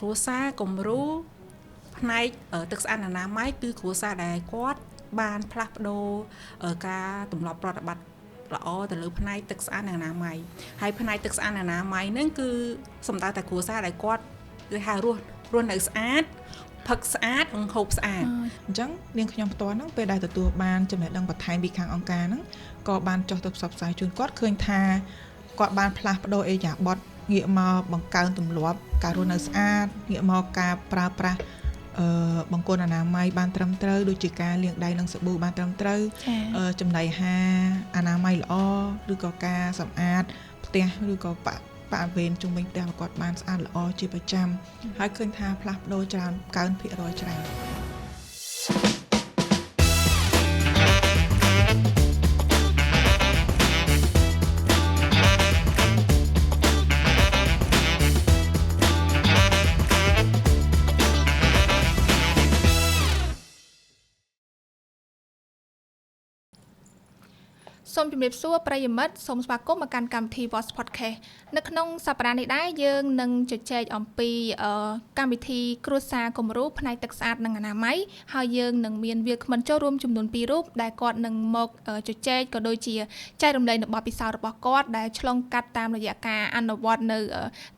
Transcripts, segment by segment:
គ្រួសារគំរូផ្នែកទឹកស្អាតអនាម័យគឺគ្រួសារដែលគាត់បានផ្លាស់ប្ដូរការទម្លាប់ប្រតិបត្តិល្អទៅលើផ្នែកទឹកស្អាតអនាម័យហើយផ្នែកទឹកស្អាតអនាម័យហ្នឹងគឺសំដៅតែគ្រួសារដែលគាត់គេហៅរស់នៅស្អាតផឹកស្អាតនិងហូបស្អាតអញ្ចឹងនាងខ្ញុំផ្ទាល់ហ្នឹងពេលដែលទទួលបានចំណេះដឹងបន្ថែមពីខាងអង្គការហ្នឹងក៏បានចុះទៅផ្សព្វផ្សាយជូនគាត់ឃើញថាគាត់បានផ្លាស់ប្ដូរឥរិយាបថងាកមកបង្កើនទម្លាប់ការរស់នៅស្អាតងាកមកការប្រើប្រាស់បង្គន់អនាម័យបានត្រឹមត្រូវដូចជាការលាងដៃនឹងសាប៊ូបានត្រឹមត្រូវចំណីអាហារអនាម័យល្អឬក៏ការសម្អាតផ្ទះឬក៏បរិវេណជុំវិញផ្ទះរបស់គាត់បានស្អាតល្អជាប្រចាំហើយឃើញថាផ្លាស់ប្ដូរច្រើនកើនភាគរយច្រើនសូមជម្រាបសួរប្រិយមិត្តសូមស្វាគមន៍មកកាន់កម្មវិធី Voice Podcast នៅក្នុងសប្តាហ៍នេះដែរយើងនឹងជជែកអំពីកម្មវិធីគ្រួសារគំរូផ្នែកទឹកស្អាតនិងអនាម័យហើយយើងនឹងមានវាគ្មិនចូលរួមចំនួន2រូបដែលគាត់នឹងមកជជែកក៏ដូចជាចែករំលែកនូវបទពិសោធន៍របស់គាត់ដែលឆ្លងកាត់តាមរយៈការអនុវត្តនៅ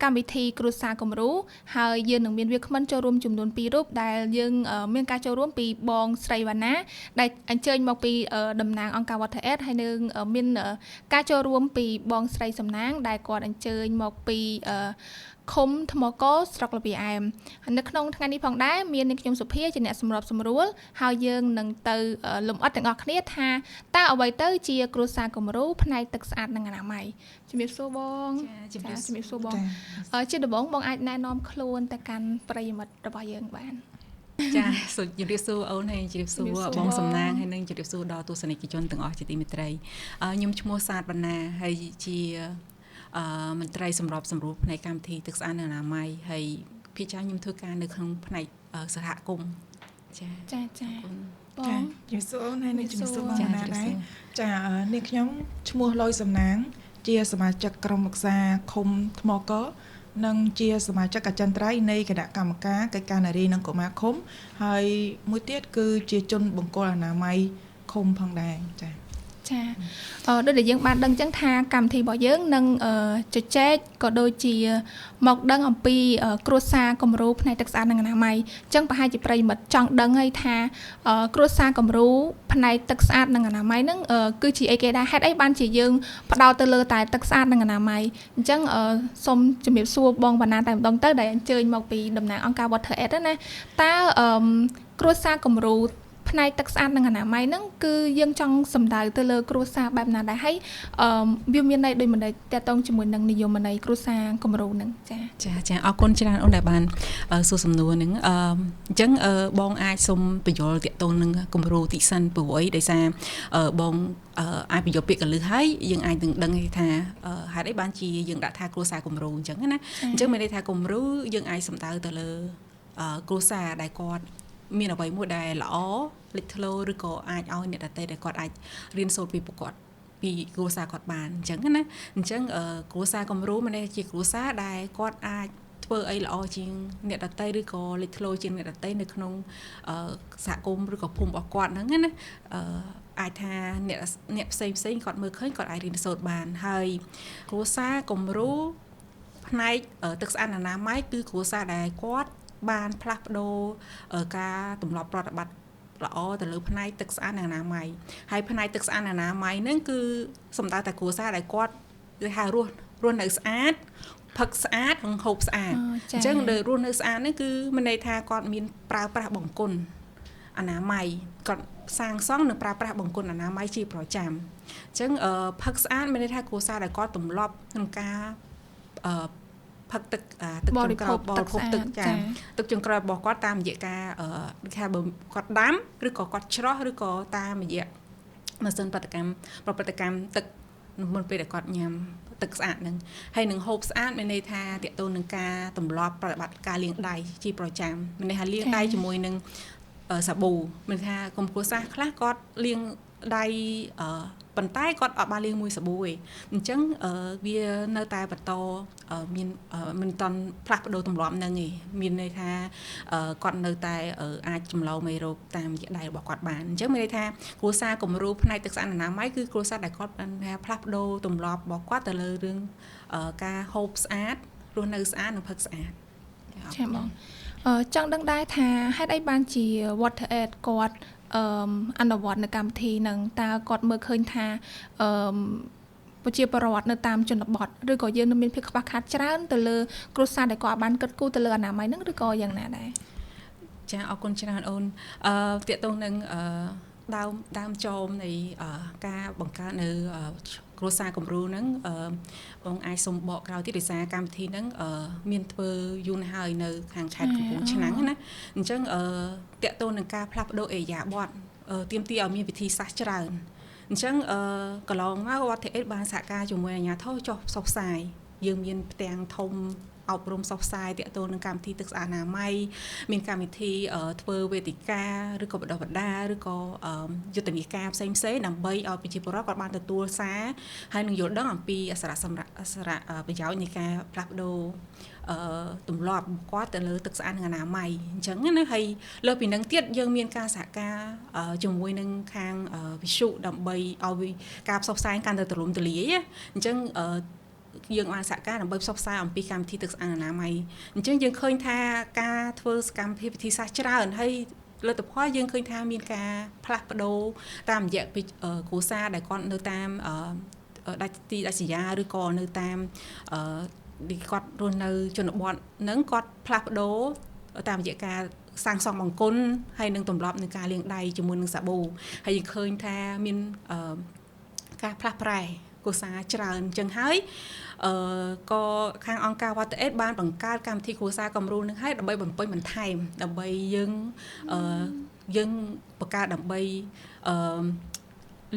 កម្មវិធីគ្រួសារគំរូហើយយើងនឹងមានវាគ្មិនចូលរួមចំនួន2រូបដែលយើងមានការចូលរួមពីបងស្រីវណ្ណាដែលអញ្ជើញមកពីតំណាងអង្គការ Water Aid ហើយនឹងមានការចូលរួមពីបងស្រីសំណាងដែលគាត់អញ្ជើញមកពីឃុំថ្មកស្រុកល្វាឯមនៅក្នុងថ្ងៃនេះផងដែរមាននាងខ្ញុំសុភាជាអ្នកសម្របសម្រួលហើយយើងនឹងទៅលម្អិតទាំងអស់គ្នាថាតើអ្វីទៅជាគ្រួសារគំរូផ្នែកទឹកស្អាតនិងអនាម័យជំរាបសួរបងជំរាបសួរបងជាដំបូងបងអាចណែនាំខ្លួនទៅកាន់ប្រិយមិត្តរបស់យើងបានចាសូមជម្រាបសួរអូនហើយជម្រាបសួរបងសំណាងហើយនិងជម្រាបសួរដល់ទស្សនិកជនទាំងអស់ជាទីមេត្រីខ្ញុំឈ្មោះសាទបណ្ណាហើយជាមន្ត្រីសម្របសម្រួលផ្នែកកម្មវិធីទឹកស្អាតនិងអនាម័យហើយភាគច្រើនខ្ញុំធ្វើការនៅក្នុងផ្នែកសហគមន៍ចាចាចាបងជម្រាបសួរអូនហើយនិងជម្រាបសួរបងណាដែរចានាងខ្ញុំឈ្មោះលយសំណាងជាសមាជិកក្រុមប្រឹក្សាឃុំថ្មកនិងជាសមាជិកអចិន្ត្រៃយ៍នៃគណៈកម្មការកិច្ចការនារីនិងកុមារឃុំហើយមួយទៀតគឺជាជនបង្គោលអនាម័យឃុំផងដែរចាចាដូចដែលយើងបានដឹងចឹងថាកម្មវិធីរបស់យើងនឹងជជែកក៏ដូចជាមកដឹងអំពីគ្រួសារគំរូផ្នែកទឹកស្អាតនិងអនាម័យចឹងប្រហែលជាប្រិយមិត្តចង់ដឹងហើយថាគ្រួសារគំរូផ្នែកទឹកស្អាតនិងអនាម័យហ្នឹងគឺជាអីគេដែរហេតុអីបានជាយើងផ្ដោតទៅលើតែទឹកស្អាតនិងអនាម័យអញ្ចឹងសូមជំរាបសួរបងវណ្ណាតែម្ដងទៅដែលអញ្ជើញមកពីតំណាងអង្គការ Water Aid ណាតើគ្រួសារគំរូផ្នែកទឹកស្អាតនិងអនាម័យហ្នឹងគឺយើងចង់សំដៅទៅលើគ្រួសារបែបណាដែរហើយវាមានន័យដូចម្ដេចទាក់ទងជាមួយនឹងនិយមន័យគ្រួសារគំរូហ្នឹងចាចាចាអរគុណច្រើនអូនដែលបានសួរសំណួរហ្នឹងអញ្ចឹងបងអាចសូមបញ្យល់ទាក់ទងនឹងគំរូតិចសិនព្រោះអីដោយសារបងអាចបញ្យល់ពាក្យកលឹះហើយយើងអាចនឹងដឹងថាហេតុអីបានជាយើងដាក់ថាគ្រួសារគំរូអញ្ចឹងណាអញ្ចឹងមានន័យថាគំរូយើងអាចសំដៅទៅលើគ្រួសារដែលគាត់មានអ្វីមួយដែលល្អលេចធ្លោឬក៏អាចឲ្យអ្នកដទៃដែលគាត់អាចរៀនសូត្រពីពួកគាត់ពីគ្រួសារគាត់បានអញ្ចឹងណាអញ្ចឹងគ្រួសារគំរូមានន័យជាគ្រួសារដែលគាត់អាចធ្វើអីល្អជាងអ្នកដទៃឬក៏លេចធ្លោជាងអ្នកដទៃនៅក្នុងសហគមន៍ឬក៏ភូមិរបស់គាត់ហ្នឹងណាអាចថាអ្នកផ្សេងផ្សេងគាត់មើលឃើញគាត់អាចរៀនសូត្របានហើយគ្រួសារគំរូផ្នែកទឹកស្អាតអនាម័យគឺគ្រួសារដែលគាត់បានផ្លាស់ប្ដូរការទម្លាប់ប្រតិបត្តិល្អទៅលើផ្នែកទឹកស្អាតនិងអនាម័យហើយផ្នែកទឹកស្អាតនិងអនាម័យហ្នឹងគឺសំដៅតែគ្រួសារដែលគាត់គេហៅរស់នៅស្អាតផឹកស្អាតនិងហូបស្អាតអញ្ចឹងដែលរស់នៅស្អាតហ្នឹងគឺមានន័យថាគាត់មានប្រើប្រាស់បង្គន់អនាម័យគាត់សាងសង់និងប្រើប្រាស់បង្គន់អនាម័យជាប្រចាំអញ្ចឹងផឹកស្អាតមានន័យថាគ្រួសារដែលគាត់ទម្លាប់ក្នុងការផឹកទឹកទឹកចុងក្រោយបរិភោគទឹកចាទឹកចុងក្រោយរបស់គាត់តាមរយៈការថាបើគាត់ដាំឬក៏គាត់ច្រោះឬក៏តាមរយៈម៉ាស៊ីនប្រតិកម្មទឹកមុនពេលដែលគាត់ញ៉ាំទឹកស្អាតហ្នឹងហើយនឹងហូបស្អាតមានន័យថាទាក់ទងនឹងការទម្លាប់ប្រតិបត្តិការលាងដៃជាប្រចាំមានន័យថាលាងដៃជាមួយនឹង សាប៊ូមានថាក្រុមគ្រួសារខ្លះគាត់លាងដៃប៉ុន្តែគាត់អត់បានលាងមួយសាប៊ូទេអញ្ចឹងវានៅតែបន្តមានមិនតន់ផ្លាស់ប្ដូរទម្លាប់ហ្នឹងឯងមានន័យថាគាត់នៅតែអាចចម្លងមេរោគតាមរយៈដៃរបស់គាត់បានអញ្ចឹងមានន័យថាគ្រួសារគំរូផ្នែកទឹកស្អាតអនាម័យគឺគ្រួសារដែលគាត់បានផ្លាស់ប្ដូរទម្លាប់របស់គាត់ទៅលើរឿងការហូបស្អាតរស់នៅស្អាតនិងផឹកស្អាតចា៎បងចង់ដឹងដែរថាហេតុអីបានជា Water Aid គាត់អនុវត្តនៅកម្មវិធីហ្នឹងតើគាត់មើលឃើញថាប្រជាពលរដ្ឋនៅតាមជនបទឬក៏យើងនៅមានភាពខ្វះខាតច្រើនទៅលើគ្រួសារដែលគាត់បានគិតគូរទៅលើអនាម័យហ្នឹងឬក៏យ៉ាងណាដែរចាអរគុណច្រើនអូនទាក់ទងនឹងដើមចោមនៃការបង្កើតនៅគ្រួសារគំរូហ្នឹងបងអាចសុំបកក្រោយទៀតដោយសារកម្មវិធីហ្នឹងមានធ្វើយូរណាស់ហើយនៅខាងខេត្តកំពង់ឆ្នាំងណាអញ្ចឹងទាក់ទងនឹងការផ្លាស់ប្ដូរឥរិយាបថទាមទារឲ្យមានវិធីសាស្ត្រច្រើនអញ្ចឹងកន្លងមក Water Aid បានសហការជាមួយអាជ្ញាធរចុះផ្សព្វផ្សាយយើងមានផ្ទាំងធំអប់រំផ្សព្វផ្សាយទាក់ទងនឹងកម្មវិធីទឹកស្អាតអនាម័យមានកម្មវិធីធ្វើវេទិកាឬក៏បណ្ដុះបណ្ដាលឬក៏យុទ្ធនាការផ្សេងៗដើម្បីឲ្យប្រជាពលរដ្ឋគាត់បានទទួលសារហើយនឹងយល់ដឹងអំពីសារៈសម្រាប់សារៈប្រយោជន៍នៃការផ្លាស់ប្ដូរទម្លាប់គាត់ទៅលើទឹកស្អាតនិងអនាម័យអញ្ចឹងណាហើយលើសពីនឹងទៀតយើងមានការសហការជាមួយនឹងខាងវិទ្យុដើម្បីឲ្យការផ្សព្វផ្សាយកាន់តែទូលំទូលាយអញ្ចឹងយើងបានសហការដើម្បីផ្សព្វផ្សាយអំពីកម្មវិធីទឹកស្អាតអនាម័យអញ្ចឹងយើងឃើញថាការធ្វើសកម្មភាពវិធីសាស្ត្រច្រើនហើយលទ្ធផលយើងឃើញថាមានការផ្លាស់ប្ដូរតាមរយៈគ្រួសារដែលគាត់នៅតាមដាច់ទីដាច់ស្រយាលឬក៏នៅតាមគាត់រស់នៅជនបទហ្នឹងគាត់ផ្លាស់ប្ដូរតាមរយៈការសាងសង់បង្គន់ហើយនឹងទម្លាប់នៃការលាងដៃជាមួយនឹងសាប៊ូហើយយើងឃើញថាមានការផ្លាស់ប្រែគ្រួសារច្រើនអញ្ចឹងហើយក៏ខាងអង្គការ Water Aid បានបង្កើតកម្មវិធីគ្រួសារគំរូនឹងហើយដើម្បីបំពេញបន្ថែមដើម្បីយើងយើងបង្កើតដើម្បី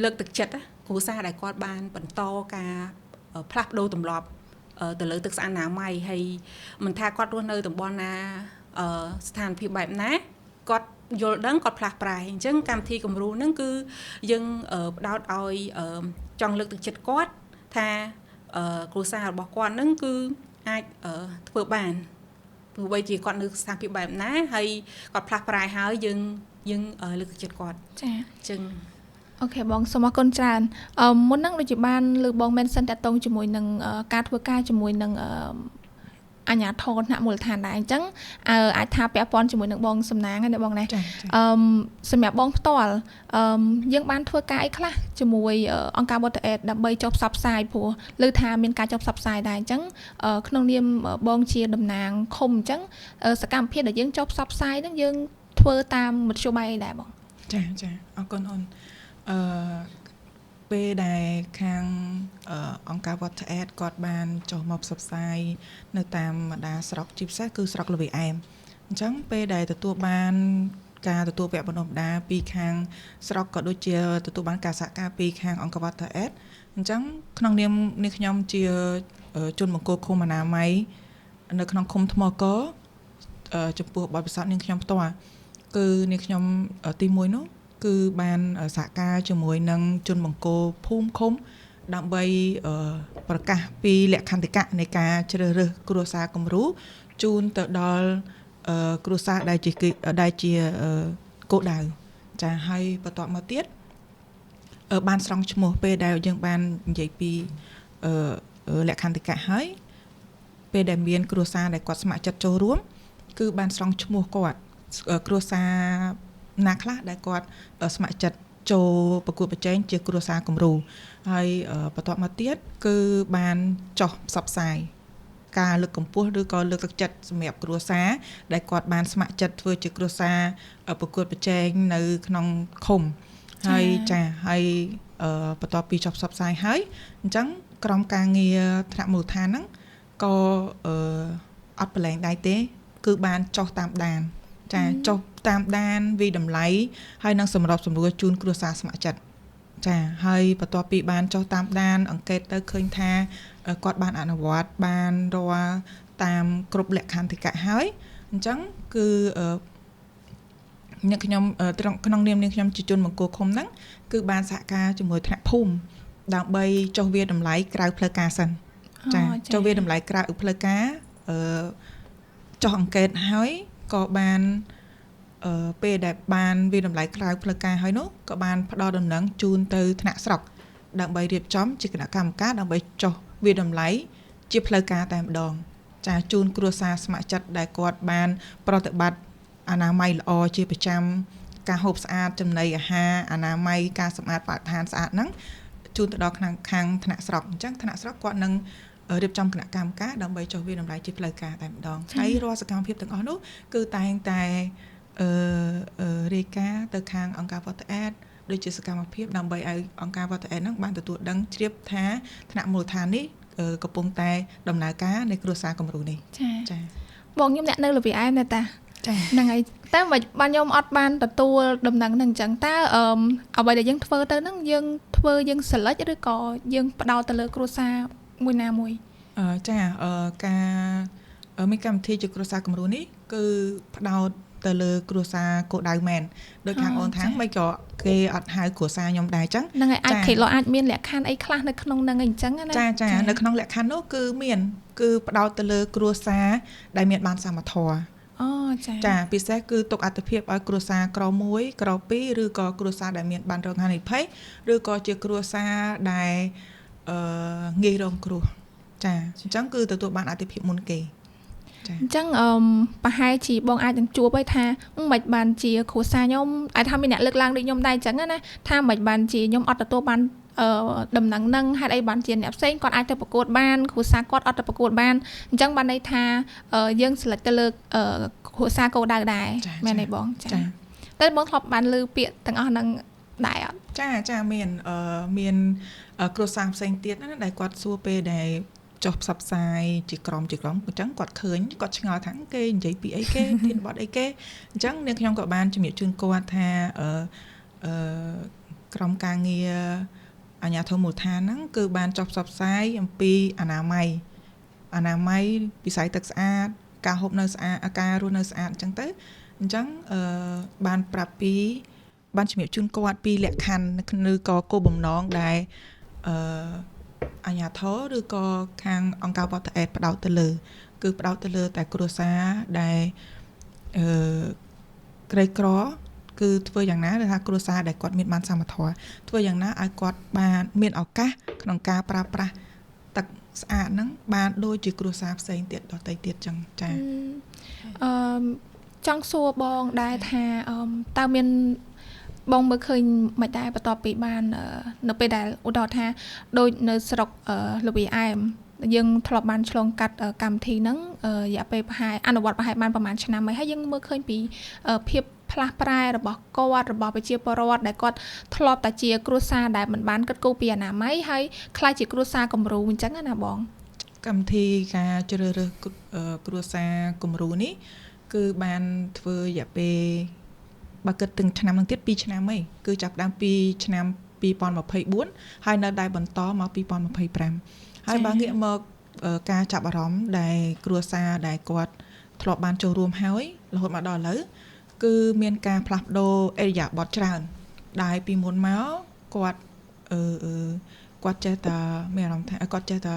លើកទឹកចិត្តគ្រួសារដែលគាត់បានបន្តការផ្លាស់ប្ដូរទម្លាប់ទៅលើទឹកស្អាតអនាម័យហើយមិនថាគាត់រស់នៅតំបន់ណាស្ថានភាពបែបណាគាត់យល់ដឹងគាត់ផ្លាស់ប្រែអញ្ចឹងកម្មវិធីគំរូហ្នឹងគឺយើងផ្ដោតឲ្យចង់លើកទឹកចិត្តគាត់ថាគ្រួសាររបស់គាត់ហ្នឹងគឺអាចធ្វើបានទោះបីជាគាត់នៅស្ថានភាពបែបណាហើយគាត់ផ្លាស់ប្រែហើយយើងលើកទឹកចិត្តគាត់ចា៎អញ្ចឹងអូខេបងសូមអរគុណច្រើនមុនហ្នឹងដូចជាបានលើបង mention តាក់ទងជាមួយនឹងការធ្វើការជាមួយនឹងអាជ្ញាធរថ្នាក់មូលដ្ឋានដែរអញ្ចឹងអាចថាពាក់ព័ន្ធជាមួយនឹងបងសំណាងហើយណាបងណាសម្រាប់បងផ្ទាល់យើងបានធ្វើការអីខ្លះជាមួយអង្គការ Water Aid ដើម្បីចុះផ្សព្វផ្សាយព្រោះលើថាមានការចុះផ្សព្វផ្សាយដែរអញ្ចឹងក្នុងនាមបងជាតំណាងឃុំអញ្ចឹងសកម្មភាពដែលយើងចុះផ្សព្វផ្សាយហ្នឹងយើងធ្វើតាមមធ្យោបាយអីដែរបងចាចាអរគុណអូនពេលដែលខាងអង្គការ Water Aid គាត់បានចុះមកផ្សព្វផ្សាយនៅតាមបណ្ដាស្រុកជាពិសេសគឺស្រុកល្វាឯមអញ្ចឹងពេលដែលទទួលបានការទទួលវគ្គបណ្ដុះបណ្ដាលពីខាងស្រុកក៏ដូចជាទទួលបានការសហការពីខាងអង្គការ Water Aid អញ្ចឹងក្នុងនាមនេះខ្ញុំជាជនបង្គោលឃុំអនាម័យនៅក្នុងឃុំថ្មកចំពោះបទពិសោធន៍នាងខ្ញុំផ្ទាល់គឺនាងខ្ញុំទី1នោះគឺបានសហការជាមួយនឹងជនបង្គោលភូមិឃុំដើម្បីប្រកាសពីលក្ខន្តិកៈនៃការជ្រើសរើសគ្រួសារគំរូជូនទៅដល់គ្រួសារដែលជាគោលដៅចាហើយបន្ទាប់មកទៀតបានស្រង់ឈ្មោះពេលដែលយើងបាននិយាយពីលក្ខន្តិកៈហើយពេលដែលមានគ្រួសារដែលគាត់ស្ម័គ្រចិត្តចូលរួមគឺបានស្រង់ឈ្មោះគាត់គ្រួសារណាខ្លះដែលគាត់ស្ម័គ្រចិត្តចូលប្រកួតប្រជែងជាគ្រួសារគំរូហើយបន្ទាប់មកទៀតគឺបានចុះផ្សព្វផ្សាយការលើកកម្ពស់ឬក៏លើកទឹកចិត្តសម្រាប់គ្រួសារដែលគាត់បានស្ម័គ្រចិត្តធ្វើជាគ្រួសារប្រកួតប្រជែងនៅក្នុងឃុំហើយចាហើយបន្ទាប់ពីចុះផ្សព្វផ្សាយហើយអញ្ចឹងក្រុមការងារថ្នាក់មូលដ្ឋានហ្នឹងក៏អត់ប្រឡែងដៃទេគឺបានចុះតាមដានចាចុះតាមដានវិតម្លៃហើយនឹងសម្របសម្រួលជូនគ្រួសារស្ម័គ្រចិត្តចាហើយបន្ទាប់ពីបានចុះតាមដានអង្កេតទៅឃើញថាគាត់បានអនុវត្តបានរាល់តាមគ្រប់លក្ខន្តិកៈហើយអញ្ចឹងគឺ អ្នកខ្ញុំក្នុងនាមនាងខ្ញុំជាជនមង្គលឃុំហ្នឹងគឺបានសហការជាមួយថ្នាក់ភូមិដើម្បីចុះវាតម្លៃក្រៅផ្លូវការសិនចាចុះវាតម្លៃក្រៅផ្លូវការចុះអង្កេតហើយក៏បានពេលដែលបានវាតម្លៃក្រៅផ្លូវការហើយនោះក៏បានផ្ដល់ដំណឹងជូនទៅថ្នាក់ស្រុកដើម្បីរៀបចំជាគណៈកម្មការដើម្បីចុះវាតម្លៃជាផ្លូវការតែម្ដងចាជូនគ្រួសារស្ម័គ្រចិត្តដែលគាត់បានប្រតិបត្តិអនាម័យល្អជាប្រចាំការហូបស្អាតចំណីអាហារអនាម័យការសម្អាតបរិស្ថានស្អាតហ្នឹងជូនទៅដល់ខាងថ្នាក់ស្រុកអញ្ចឹងថ្នាក់ស្រុកគាត់នឹងរៀបចំគណៈកម្មការដើម្បីចុះវាតម្លៃជាផ្លូវការតែម្ដងហើយរាល់សកម្មភាពទាំងអស់នោះគឺតែងតែរាយការណ៍ទៅខាងអង្គការ WaterAid ដូចជាសកម្មភាពដើម្បីឲ្យអង្គការ WaterAid ហ្នឹងបានទទួលដឹងជ្រាបថាថ្នាក់មូលដ្ឋាននេះកំពុងតែដំណើរការនៃគ្រួសារគំរូនេះចាបងខ្ញុំអ្នកនៅលវីអែមដែរតាចាហ្នឹងហើយតែមិនបានខ្ញុំអត់បានទទួលដំណឹងហ្នឹងអញ្ចឹងតើអ្វីដែលយើងធ្វើទៅហ្នឹងយើងធ្វើយើង select ឬក៏យើងផ្ដោតទៅលើគ្រួសារមួយណាមួយចាការមានកម្មវិធីជាគ្រួសារគំរូនេះគឺផ្ដោតទៅលើគ្រួសារគោលដៅមែនដោយខាងអូនថាមិនក៏គេអត់ហៅគ្រួសារខ្ញុំដែរអញ្ចឹងហ្នឹងហើយអាចគេលោអាចមានលក្ខខណ្ឌអីខ្លះនៅក្នុងហ្នឹងអីអញ្ចឹងណាចានៅក្នុងលក្ខខណ្ឌនោះគឺមានគឺផ្ដោតទៅលើគ្រួសារដែលមានបានសមធម៌អូចាចាពិសេសគឺទុកអត្ថភាពឲ្យគ្រួសារក្រ1ក្រ2ឬក៏គ្រួសារដែលមានបានរងហានិភ័យឬក៏ជាគ្រួសារដែលងាយរងគ្រោះចាអញ្ចឹងគឺទទួលបានអត្ថភាពមុនគេអញ្ចឹងប្រហែលជាបងអាចនឹងជួបហើយថាមិនបានជាគ្រួសារខ្ញុំអាចថាមានអ្នកលើកឡើងដូចខ្ញុំដែរអញ្ចឹងណាថាមិនបានជាខ្ញុំអត់ទទួលបានដំណឹងហ្នឹងហេតុអីបានជាអ្នកផ្សេងគាត់អាចទៅប្រកួតបានគ្រួសារគាត់អត់ទៅប្រកួតបានអញ្ចឹងបានន័យថាយើង select ទៅលើគ្រួសារគោលដៅដែរមែនទេបងចាតែបងធ្លាប់បានឮពាក្យទាំងអស់ហ្នឹងដែរអត់ចាមានមានគ្រួសារផ្សេងទៀតណាដែលគាត់សួរពេលដែលចុះផ្សព្វផ្សាយជាក្រុមអញ្ចឹងគាត់ឃើញគាត់ឆ្ងល់ថាគេនិយាយពីអីគេធានបត់អីគេអញ្ចឹងនាងខ្ញុំក៏បានជំរាបជូនគាត់ថាក្រុមការងារអាជ្ញាធរមូលដ្ឋានហ្នឹងគឺបានចុះផ្សព្វផ្សាយអំពីអនាម័យវិស័យទឹកស្អាតការហូបនៅស្អាតការរស់នៅស្អាតអញ្ចឹងទៅអញ្ចឹងបានប្រាប់ពីបានជំរាបជូនគាត់ពីលក្ខខណ្ឌឬក៏គោលបំណងដែលអាជ្ញាធរឬក៏ខាងអង្គការ WaterAid ផ្ដោតទៅលើគឺផ្ដោតទៅលើតែគ្រួសារដែលក្រីក្រគឺធ្វើយ៉ាងណាឬថាគ្រួសារដែលគាត់មានបានសមធម៌ធ្វើយ៉ាងណាឲ្យគាត់បានមានឱកាសក្នុងការប្រើប្រាស់ទឹកស្អាតហ្នឹងបានដូចជាគ្រួសារផ្សេងទៀតដទៃទៀតចឹងចាចង់សួរបងដែរថាតើមានបងមើលឃើញមិនដែរបន្ទាប់ពីបាននៅពេលដែលឧទាហរណ៍ថាដូចនៅស្រុកលវីអែមយើងធ្លាប់បានឆ្លងកាត់កម្មវិធីហ្នឹងរយៈពេលប្រហែលអនុវត្តប្រហែលបានប្រហែលឆ្នាំហើយយើងមើលឃើញពីភាពផ្លាស់ប្រែរបស់គាត់របស់ប្រជាពលរដ្ឋដែលគាត់ធ្លាប់តែជាគ្រួសារដែលមិនបានគិតគូរពីអនាម័យហើយក្លាយជាគ្រួសារគំរូអញ្ចឹងណាបងកម្មវិធីការជ្រើសរើសគ្រួសារគំរូនេះគឺបានធ្វើរយៈពេលបើគិតទាំងឆ្នាំនឹងទៀត2ឆ្នាំហីគឺចាប់ដើមពីឆ្នាំ2024ហើយនៅតែបន្តមក2025ហើយបើងាកមកការចាប់អារម្មណ៍ដែលគ្រួសារដែលគាត់ធ្លាប់បានចូលរួមហើយរហូតមកដល់ឥឡូវគឺមានការផ្លាស់ប្ដូរឥរិយាបថច្រើនដែលពីមុនមកគាត់គាត់ចេះតែមានអារម្មណ៍ថាគាត់ចេះតែ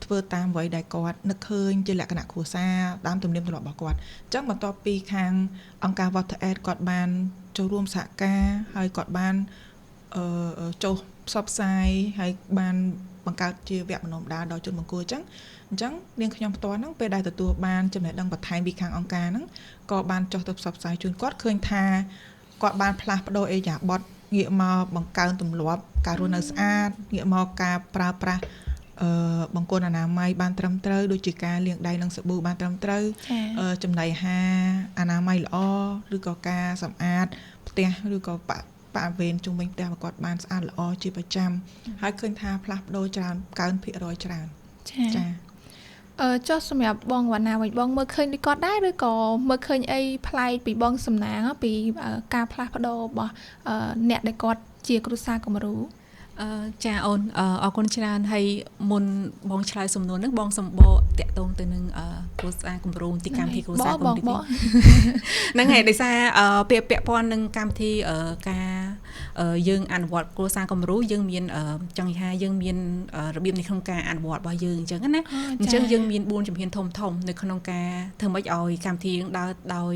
ធ្វើតាមអ្វីដែលគាត់នឹកឃើញជាលក្ខណៈគ្រួសារតាមទំនៀមទម្លាប់របស់គាត់អញ្ចឹងបន្ទាប់ពីខាងអង្គការ WaterAid គាត់បានចូលរួមសហការហើយគាត់បានចុះផ្សព្វផ្សាយហើយបានបង្កើតជាវគ្គបណ្ដុះបណ្ដាលដល់ជនបង្គោលអញ្ចឹងនាងខ្ញុំផ្ទាល់ហ្នឹងពេលដែលទទួលបានចំណេះដឹងបន្ថែមពីខាងអង្គការហ្នឹងក៏បានចុះទៅផ្សព្វផ្សាយជូនគាត់ឃើញថាគាត់បានផ្លាស់ប្ដូរឥរិយាបថងាកមកបង្កើនទម្លាប់ការរស់នៅស្អាតងាកមកការប្រើប្រាស់បង្គន់អនាម័យបានត្រឹមត្រូវដូចជាការលាងដៃនឹងសាប៊ូបានត្រឹមត្រូវចំណីអាហារអនាម័យល្អឬក៏ការសម្អាតផ្ទះឬក៏បរិវេណជុំវិញផ្ទះរបស់គាត់បានស្អាតល្អជាប្រចាំហើយឃើញថាផ្លាស់ប្ដូរច្រើនកើនភាគរយច្រើនចាចុះសម្រាប់បងវណ្ណាវិញបងមើលឃើញដូចគាត់ដែរឬក៏មើលឃើញអីប្លែកពីបងសំណាងពីការផ្លាស់ប្ដូររបស់អ្នកដែលគាត់ជាគ្រួសារគំរូ ចាអូនអរគុណច្រើនហើយមុនបងឆ្លើយសំណួរហ្នឹងបងសំបកតាក់ទងទៅនឹងគ្រួសារគម្រោងទីកម្មវិធីគ្រួសារគម្រោងហ្នឹងហើយដោយសារពាក់ព័ន្ធនឹងកម្មវិធីការយើងអនុវត្តគ្រួសារគំរូយើងមានចង់និយាយថាយើងមានរបៀបនៅក្នុងការអនុវត្តរបស់យើងអញ្ចឹងណាអញ្ចឹងយើងមាន4ជំហានធំធំនៅក្នុងការធ្វើម៉េចឲ្យកម្មវិធីនឹងដើរដោយ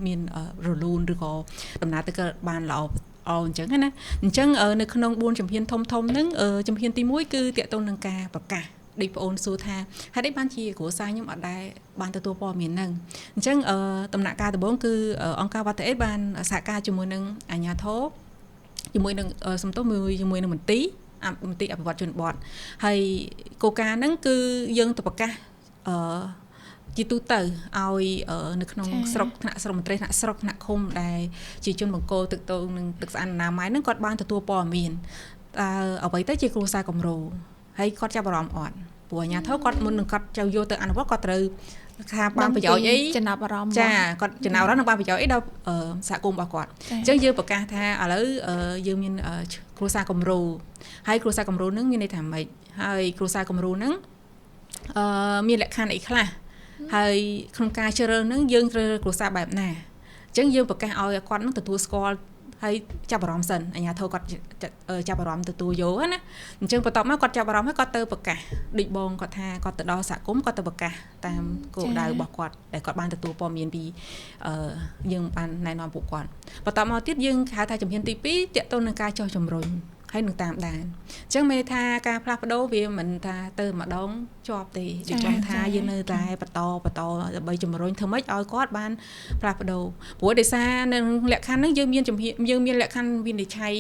មានរលូនឬក៏ដំណើរទៅក៏បានល្អអញ្ចឹងណាអញ្ចឹងនៅក្នុង4ជំហានធំធំហ្នឹងជំហានទី1គឺទាក់ទងនឹងការប្រកាសដូចបងអូនសួរថាហេតុអីបានជាគ្រួសារខ្ញុំអត់ដែលបានទទួលព័ត៌មានហ្នឹងអញ្ចឹងដំណាក់កាលដំបូងគឺអង្គការ WaterAid បានសហការជាមួយនឹងអាជ្ញាធរជាមួយនឹងសំទោសជាមួយនឹងមន្ទីរអភិវឌ្ឍជនបទហើយគោលការណ៍ហ្នឹងគឺយើងទៅប្រកាសជាទូទៅឲ្យនៅក្នុងស្រុកថ្នាក់ស្រុកមន្ត្រីថ្នាក់ស្រុកថ្នាក់ឃុំដែលជាជនបង្គោលទឹកតងនឹងទឹកស្អាតអនាម័យហ្នឹងគាត់បានទទួលព័ត៌មានតើអ្វីទៅជាគ្រួសារគំរូហើយគាត់ចាប់អារម្មណ៍អត់ព្រោះអាជ្ញាធរគាត់មុននឹងគាត់ចូលយកទៅអនុវត្តគាត់ត្រូវថាបានប្រយោជន៍អីចំណាប់អារម្មណ៍ចាគាត់ចំណាប់អារម្មណ៍នឹងបានប្រយោជន៍អីដល់សហគមន៍របស់គាត់អញ្ចឹងយើងប្រកាសថាឥឡូវយើងមានគ្រួសារគំរូហើយគ្រួសារគំរូហ្នឹងមានន័យថាម៉េចហើយគ្រួសារគំរូហ្នឹងមានលក្ខខណ្ឌអីខ្លះហើយក្នុងការជ្រើសរើសហ្នឹងយើងត្រូវគ្រួសារបែបណាអញ្ចឹងយើងប្រកាសឲ្យគាត់នឹងទទួលស្គាល់ហើយចាប់អារម្មណ៍សិនអាជ្ញាធរគាត់ចាប់អារម្មណ៍ទទួលយកណាអញ្ចឹងបន្ទាប់មកគាត់ចាប់អារម្មណ៍ហើយគាត់ទៅប្រកាសដូចបងគាត់ថាគាត់ទៅដល់សហគមន៍គាត់ទៅប្រកាសតាមគោលដៅរបស់គាត់ដែលគាត់បានទទួលព័ត៌មានពីយើងបានណែនាំពួកគាត់បន្ទាប់មកទៀតយើងហៅថាជំហានទី2ទាក់ទងនឹងការចុះជំរុញហើយនឹងតាមដានអញ្ចឹងមានន័យថាការផ្លាស់ប្ដូរវាមិនថាទៅម្ដងជាប់ទេដូចចង់ថាយើងនៅតែបន្តដើម្បីជំរុញធ្វើម៉េចឲ្យគាត់បានផ្លាស់ប្ដូរព្រោះដោយសារនៅលក្ខខណ្ឌហ្នឹងយើងមានជំហានយើងមានលក្ខខណ្ឌវិនិច្ឆ័យ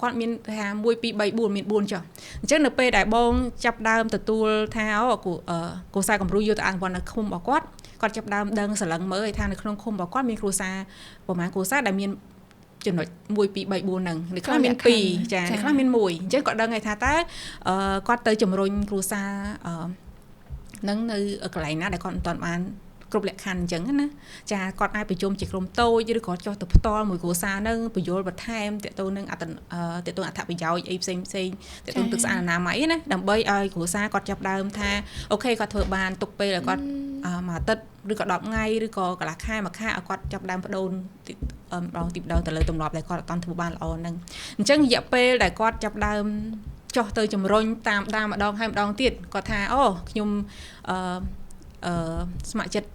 គាត់មានថា1 2 3 4មាន4ចុះអញ្ចឹងនៅពេលដែលបងចាប់ដើមទទួលថាគ្រួសារគំរូយកទៅអនុវត្តនៅឃុំរបស់គាត់គាត់ចាប់ដើមដឹងស្រឡឹងមើលឲ្យថានៅក្នុងឃុំរបស់គាត់មានគ្រួសារប្រហែលគ្រួសារដែលមានចំណុច1 2 3 4ហ្នឹងនៅខ្លះមាន2ចានៅខ្លះមាន1អញ្ចឹងគាត់ដឹងហើយថាតើគាត់ទៅជំរុញគ្រួសារហ្នឹងនៅកន្លែងណាដែលគាត់មិនទាន់បានគ្រប់លក្ខខណ្ឌអញ្ចឹងណាចាគាត់អាចប្រជុំជាក្រុមតូចឬក៏ចុះទៅផ្ទាល់មួយគ្រួសារហ្នឹងពយល់បន្ថែមទាក់ទងនឹងទាក់ទងអត្ថប្រយោជន៍អីផ្សេងផ្សេងទាក់ទងទឹកស្អាតអនាម័យណាដើម្បីឲ្យគ្រួសារគាត់ចាប់ដើមថាអូខេគាត់ធ្វើបានទុកពេលឲ្យគាត់មួយអាទិត្យឬក៏10ថ្ងៃឬក៏កន្លះខែមួយខែឲ្យគាត់ចាប់ដើមបដូរម្ដងទីម្ដងទៅលើទម្លាប់ដែលគាត់អត់ធ្វើបានល្អហ្នឹងអញ្ចឹងរយៈពេលដែលគាត់ចាប់ដើមចុះទៅជំរុញតាមដានម្ដងហើយម្ដងទៀតគាត់ថាអូខ្ញុំស្ម័គ្រចិត្ត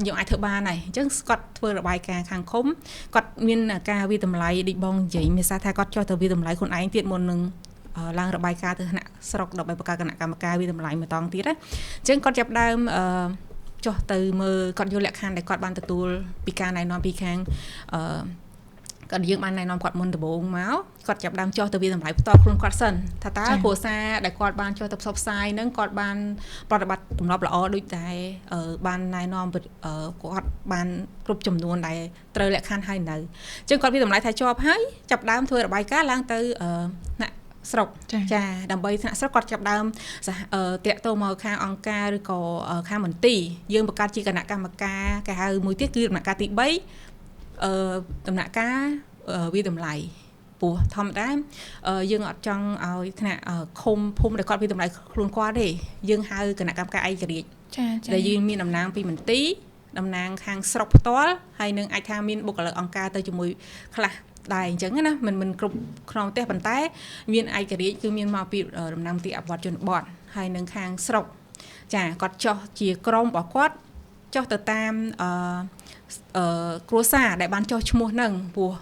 យើងអាចធ្វើបានហើយអញ្ចឹងគាត់ធ្វើរបាយការណ៍ខាងឃុំគាត់មានការវាតម្លៃដូចបងនិយាយមានសារថាគាត់ចុះទៅវាតម្លៃខ្លួនឯងទៀតមុននឹងឡើងរបាយការណ៍ទៅថ្នាក់ស្រុកដើម្បីបង្កើតគណៈកម្មការវាតម្លៃម្ដងទៀតណាអញ្ចឹងគាត់ចាប់ដើមចុះទៅមើលគាត់យកលក្ខខណ្ឌដែលគាត់បានទទួលពីការណែនាំពីខាងគាត់យើងបានណែនាំគាត់មុនដំបូងមកគាត់ចាប់ដើមចុះទៅវាតម្លៃផ្ទាល់ខ្លួនគាត់សិនថាតើគ្រួសារដែលគាត់បានចុះទៅផ្សព្វផ្សាយហ្នឹងគាត់បានប្រតិបត្តិទម្លាប់ល្អដូចតែបានណែនាំគាត់បានគ្រប់ចំនួនដែលត្រូវលក្ខខណ្ឌហើយនៅអញ្ចឹងគាត់វាតម្លៃថាជាប់ហើយចាប់ដើមធ្វើរបាយការណ៍ឡើងទៅថ្នាក់ស្រុកចាដើម្បីថ្នាក់ស្រុកគាត់ចាប់ដើមតាក់ទងមកខាងអង្គការឬក៏ខាងមន្ទីរយើងបង្កើតជាគណៈកម្មការគេហៅមួយទៀតគឺដំណាក់កាលទី3ដំណាក់កាលវាតម្លៃព្រោះធម្មតាយើងអត់ចង់ឲ្យថ្នាក់ឃុំភូមិដែលគាត់វាតម្លៃខ្លួនគាត់ទេយើងហៅគណៈកម្មការឯករាជ្យដែលយើងមានតំណាងពីមន្ទីរតំណាងខាងស្រុកផ្ទាល់ហើយនឹងអាចថាមានបុគ្គលិកអង្គការទៅជាមួយខ្លះដែរអញ្ចឹងណាមិនគ្រប់ក្នុងផ្ទះប៉ុន្តែមានឯករាជ្យគឺមានមកពីតំណាងមន្ទីរអភិវឌ្ឍជនបទហើយនឹងខាងស្រុកចាគាត់ចុះជាក្រុមរបស់គាត់ចុះទៅតាមគ្រួសារដែលបានចុះឈ្មោះហ្នឹងព្រោះ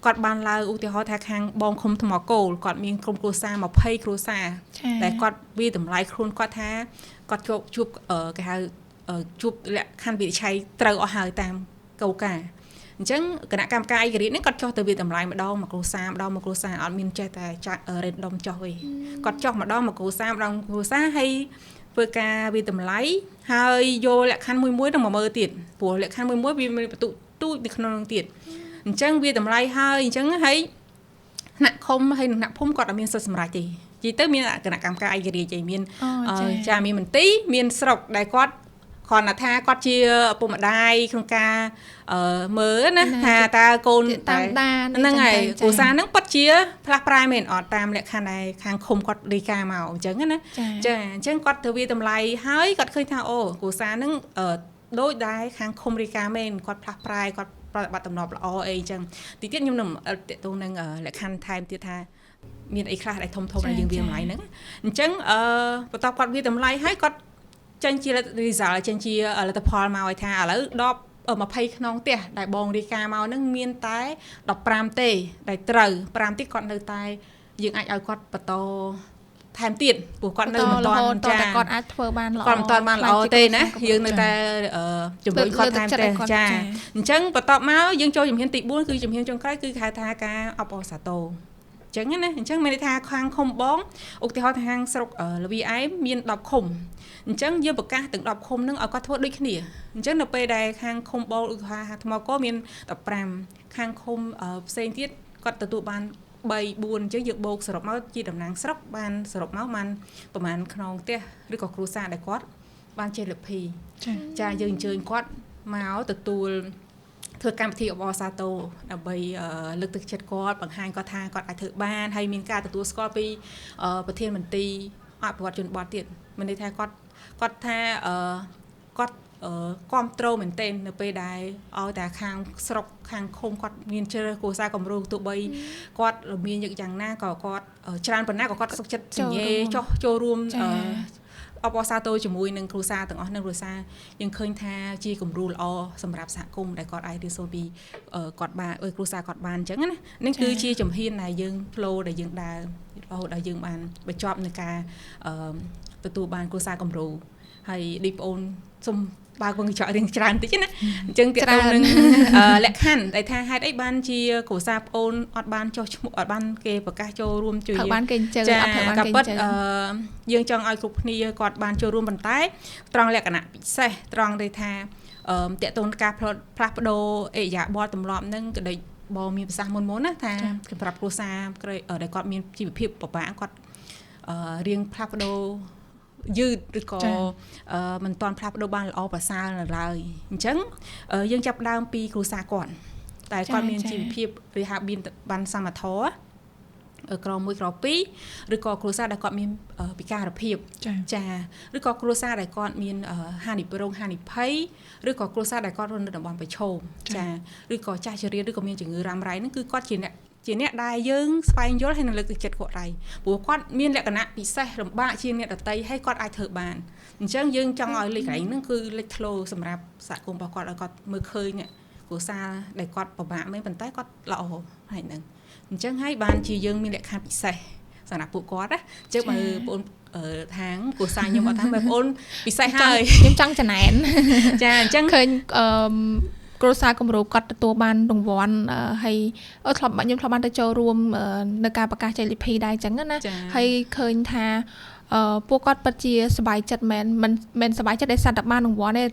គាត់បានឡើងឧទាហរណ៍ថាខាងបងឃុំថ្មគោលគាត់មានក្រុមគ្រួសារ20គ្រួសារដែលគាត់វាតម្លៃខ្លួនគាត់ថាគាត់ជួបគេហៅជួបលក្ខខណ្ឌវិនិច្ឆ័យត្រូវអស់ហើយតាមគោលការណ៍អញ្ចឹងគណៈកម្មការឯករាជ្យនេះគាត់ចុះទៅវាតម្លៃម្ដងមួយគ្រួសារម្ដងមួយគ្រួសារអត់មានចេះតែចាក់ random ចុះទេគាត់ចុះម្ដងមួយគ្រួសារម្ដងគ្រួសារហើយធ្វើការវាតម្លៃហើយយកលក្ខខណ្ឌមួយមួយនឹងមកមើលទៀតព្រោះលក្ខខណ្ឌមួយមួយវាមានបន្ទុកទូចនៅក្នុងនឹងទៀតអញ្ចឹងវាតម្លៃហើយអញ្ចឹងហើយថ្នាក់ឃុំហើយនិងថ្នាក់ភូមិគាត់អត់មានសិទ្ធិសម្រេចទេនិយាយទៅមានគណៈកម្មការឯករាជ្យឯងមានចាមានមន្ទីរមានស្រុកដែលគាត់ គ្រាន់តែថាគាត់ជាឪពុកម្ដាយក្នុងការមើលណាថាតើកូន តាមដាន ហ្នឹងហើយគ្រួសារហ្នឹងពិតជាផ្លាស់ប្រែមែនអត់តាមលក្ខខណ្ឌដែលខាងឃុំគាត់រាយការណ៍មកអញ្ចឹងណាចាអញ្ចឹងគាត់ទៅវាតម្លៃហើយគាត់ឃើញថាអូគ្រួសារហ្នឹងដូចដែរខាងឃុំរាយការណ៍មែនគាត់ផ្លាស់ប្រែគាត់ប្រតិបត្តិទម្លាប់ល្អអីអញ្ចឹងទីទៀតខ្ញុំនឹងតកតងនឹងលក្ខខណ្ឌថែមទៀតថាមានអីខ្លះដែលធំធំដែលយើងវាតម្លៃហ្នឹងអញ្ចឹងបន្ទាប់គាត់វាតម្លៃហើយគាត់ចេញជា result ចេញជាលទ្ធផលមកឲ្យថាឥឡូវ10 20ខ្នងផ្ទះដែលបងរាយការណ៍មកហ្នឹងមានតែ15ទេដែលត្រូវ5ទៀតគាត់នៅតែយើងអាចឲ្យគាត់បន្តថែមទៀតព្រោះគាត់នៅមិនទាន់ ចាតែគាត់អាចធ្វើបានល្អ គាត់មិនទាន់បានល្អទេណាយើងនៅតែជំរុញគាត់ថែមទេចាអញ្ចឹងបន្ទាប់មកយើងចូលជំហានទី4គឺជំហានចុងក្រោយគឺហៅថាការអបអរសាទរចឹងណាអញ្ចឹងមានន័យថាខាងឃុំបងឧទាហរណ៍ថាខាងស្រុកលវីអែមមាន10ឃុំអញ្ចឹងយើងប្រកាសទាំង10ឃុំហ្នឹងឲ្យគាត់ធ្វើដូចគ្នាអញ្ចឹងនៅពេលដែលខាងឃុំបងឧទាហរណ៍ថ្មកមាន15ខាងឃុំផ្សេងទៀតគាត់ទទួលបាន3 4អញ្ចឹងយើងបូកសរុបមកជាតំណាងស្រុកបានសរុបមកបានប្រហែលខ្នងផ្ទះឬក៏គ្រួសារដែលគាត់បានជ័យលាភីចាយើងអញ្ជើញគាត់មកទទួលធ្វើកម្មវិធីអបអរសាទរដើម្បីលើកទឹកចិត្តគាត់បង្ហាញគាត់ថាគាត់អាចធ្វើបានហើយមានការទទួលស្គាល់ពីប្រធានមន្ទីរអភិវឌ្ឍជនបទទៀតមានន័យថាគាត់ថាគាត់គ្រប់ត្រូលមែនទែននៅពេលដែលឲ្យតែខាងស្រុកខាងឃុំគាត់មានជ្រើសគ្រួសារគំរូទោះបីគាត់រមាញឹកយ៉ាងណាក៏គាត់ច្រើនប៉ុណ្ណាក៏គាត់សុខចិត្តសញ្ញេចុះចូលរួមអបអរសាទរជាមួយនឹងគ្រួសារទាំងអស់នឹងគ្រួសារយើងឃើញថាជាគំរូល្អសម្រាប់សហគមន៍ដែលគាត់អាចរៀនសូត្រពីគាត់បានគ្រួសារគាត់បានអញ្ចឹងណានេះគឺជាជំហានដែលយើង flow ដែលយើងដើររហូតដល់យើងបានបញ្ចប់នៅការទទួលបានគ្រួសារគំរូហើយឌីប្អូនសូមបើកវងកញ្ចក់រៀងច្រើនតិចណាអញ្ចឹងទាក់ទងនឹងលក្ខខណ្ឌដែលថាហេតុអីបានជាគ្រួសារប្អូនអត់បានចុះឈ្មោះអត់បានគេប្រកាសចូលរួមជួយត្រូវបានគេអញ្ជើញអត់ត្រូវបានគេអញ្ជើញយើងចង់ឲ្យគ្រប់គ្នាគាត់បានចូលរួមប៉ុន្តែត្រង់លក្ខណៈពិសេសត្រង់ដែលថាទាក់ទងការផ្លាស់ប្ដូរឥរិយាបថទម្លាប់ហ្នឹងក៏ដូចបងមានប្រសាសន៍មុនណាថាសម្រាប់គ្រួសារដែលគាត់មានជីវភាពពិបាកគាត់រៀងផ្លាស់ប្ដូរយឺតឬក៏មិនទាន់ផ្លាស់ប្ដូរបានល្អប្រសើរនៅឡើយអញ្ចឹងយើងចាប់ដើមពីគ្រួសារគាត់តែគាត់មានជីវភាពឬហៅមានបានសមធម៌ក្រ1ក្រ2ឬក៏គ្រួសារដែលគាត់មានពិការភាពចាឬក៏គ្រួសារដែលគាត់មានហានិរោគហានិភ័យឬក៏គ្រួសារដែលគាត់រស់នៅតំបន់ប្រឈមចាឬក៏ចាស់ជរាឬក៏មានជំងឺរ៉ាំរ៉ៃហ្នឹងគឺគាត់ជាអ្នកដែលយើងស្វែងយល់ហើយនឹងលើកទឹកចិត្តគាត់ដែរព្រោះគាត់មានលក្ខណៈពិសេសលំបាកជាងអ្នកដទៃហើយគាត់អាចធ្វើបានអញ្ចឹងយើងចង់ឲ្យលេខកន្លែងហ្នឹងគឺលេចធ្លោសម្រាប់សហគមន៍របស់គាត់ឲ្យគាត់មើលឃើញគ្រួសារដែលគាត់ពិបាកមែនប៉ុន្តែគាត់ល្អហើយហ្នឹងអញ្ចឹងហើយបានជាយើងមានលក្ខខណ្ឌពិសេសសម្រាប់ពួកគាត់ណាអញ្ចឹងបើបងខាងគ្រួសារខ្ញុំអត់ថាបងប្អូនពិសេសហើយខ្ញុំចង់ចំណែនចាអញ្ចឹងឃើញគ្រួសារគំរូគាត់ទទួលបានរង្វាន់ហើយធ្លាប់ខ្ញុំធ្លាប់បានទៅចូលរួមនៅការប្រកាសជ័យលាភីដែរអញ្ចឹងណាហើយឃើញថាពួកគាត់ពិតជាសប្បាយចិត្តមែនមិនសប្បាយចិត្តដោយសារតែបានរង្វាន់ទេ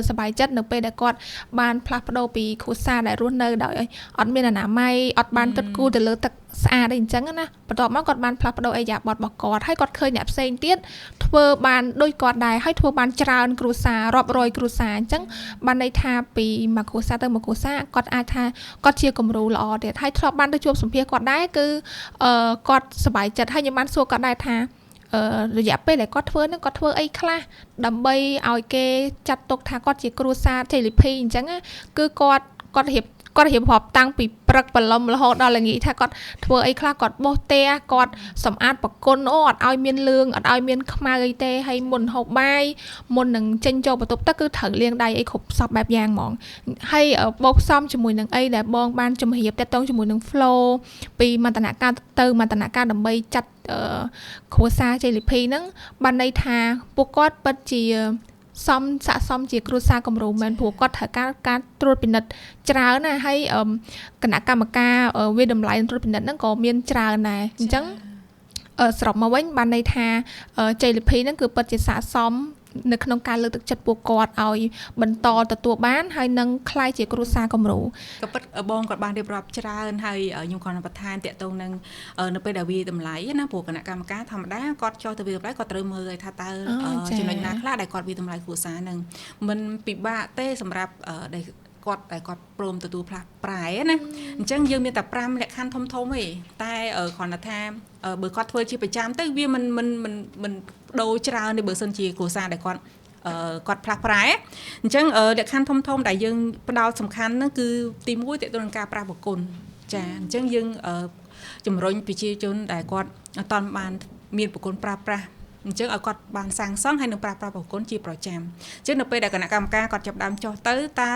សប្បាយចិត្តនៅពេលដែលគាត់បានផ្លាស់ប្ដូរពីគ្រួសារដែលរស់នៅដោយអត់មានអនាម័យអត់បានគិតគូរទៅលើទឹកស្អាតអីអញ្ចឹងណាបន្ទាប់មកគាត់បានផ្លាស់ប្ដូរឥរិយាបថរបស់គាត់ហើយគាត់ឃើញអ្នកផ្សេងទៀតធ្វើបានដូចគាត់ដែរហើយធ្វើបានច្រើនគ្រួសាររាប់រយគ្រួសារអញ្ចឹងបានន័យថាពីមួយគ្រួសារទៅមួយគ្រួសារគាត់អាចថាគាត់ជាគំរូល្អទៀតហើយធ្លាប់បានទៅជួបសម្ភាសគាត់ដែរគឺគាត់សប្បាយចិត្តហើយខ្ញុំបានសួរគាត់ដែរថារយៈពេលដែលគាត់ធ្វើនឹងគាត់ធ្វើអីខ្លះដើម្បីឲ្យគេចាត់ទុកថាគាត់ជាគ្រួសារជ័យលាភីអញ្ចឹងគឺគាត់រៀបរាប់តាំងពីព្រឹកព្រលឹមរហូតដល់ល្ងាចថាគាត់ធ្វើអីខ្លះគាត់បោសផ្ទះគាត់សម្អាតប្រគុណអូអត់ឲ្យមានលឿងអត់ឲ្យមានខ្មៅអីទេហើយមុនហូបបាយមុននឹងចេញចូលបន្ទប់ទឹកគឺត្រូវលាងដៃអីគ្រប់សពបែបយ៉ាងហ្មងហើយបូកផ្សំជាមួយនឹងអីដែលបងបានជំរាបតាក់ទងជាមួយនឹង flow ពីមន្តនការទៅមន្តនការដើម្បីចាត់គ្រួសារជ័យលាភីហ្នឹងបានន័យថាពួកគាត់ពិតជា សមស័ក្តិសមជាគ្រួសារគំរូមែនព្រោះគាត់ត្រូវការត្រួតពិនិត្យច្រើនណាស់ហើយគណៈកម្មការវាតម្លៃត្រួតពិនិត្យហ្នឹងក៏មានច្រើនដែរអញ្ចឹងសរុបមកវិញបានន័យថាជ័យលាភីហ្នឹងគឺពិតជាស័ក្តិសម នៅក្នុងការលើកទឹកចិត្តពួកគាត់ឲ្យបន្តទទួលបានហើយនឹងក្លាយជាគ្រួសារគំរូ ក៏ពិតបងគាត់បានរៀបរាប់ច្រើនហើយខ្ញុំគាត់នឹងបន្ថែមតាក់ទងនឹងនៅពេលដែលវាតម្លៃណាព្រោះគណៈកម្មការធម្មតាគាត់ចុះទៅវាតម្លៃគាត់ត្រូវមើលឲ្យថាតើចំណុចណាខ្លះដែលគាត់វាតម្លៃគ្រួសារនឹងមិនពិបាកទេសម្រាប់ដែលគាត់ព្រមទទួលផ្លាស់ប្រែណាអញ្ចឹងយើងមានតែ5លក្ខខណ្ឌធំធំទេតែគ្រាន់តែថាបើគាត់ធ្វើជាប្រចាំទៅវាមិនមិនមិនមិនដូរច្រើនទេបើសិនជាគ្រួសារដែលគាត់គាត់ផ្លាស់ប្រែអញ្ចឹងលក្ខខណ្ឌធំធំដែលយើងផ្ដោតសំខាន់ហ្នឹងគឺទី1ទាក់ទងនឹងការប្រាស់បង្គន់ចាអញ្ចឹងយើងជំរុញប្រជាជនដែលគាត់អត់ទាន់បានមានបង្គន់ប្រើប្រាស់អញ្ចឹងឲ្យគាត់បានសាងសង់ហើយនឹងប្រើប្រាស់បង្គន់ជាប្រចាំអញ្ចឹងនៅពេលដែលគណៈកម្មការគាត់ចាប់ដើមចុះទៅតើ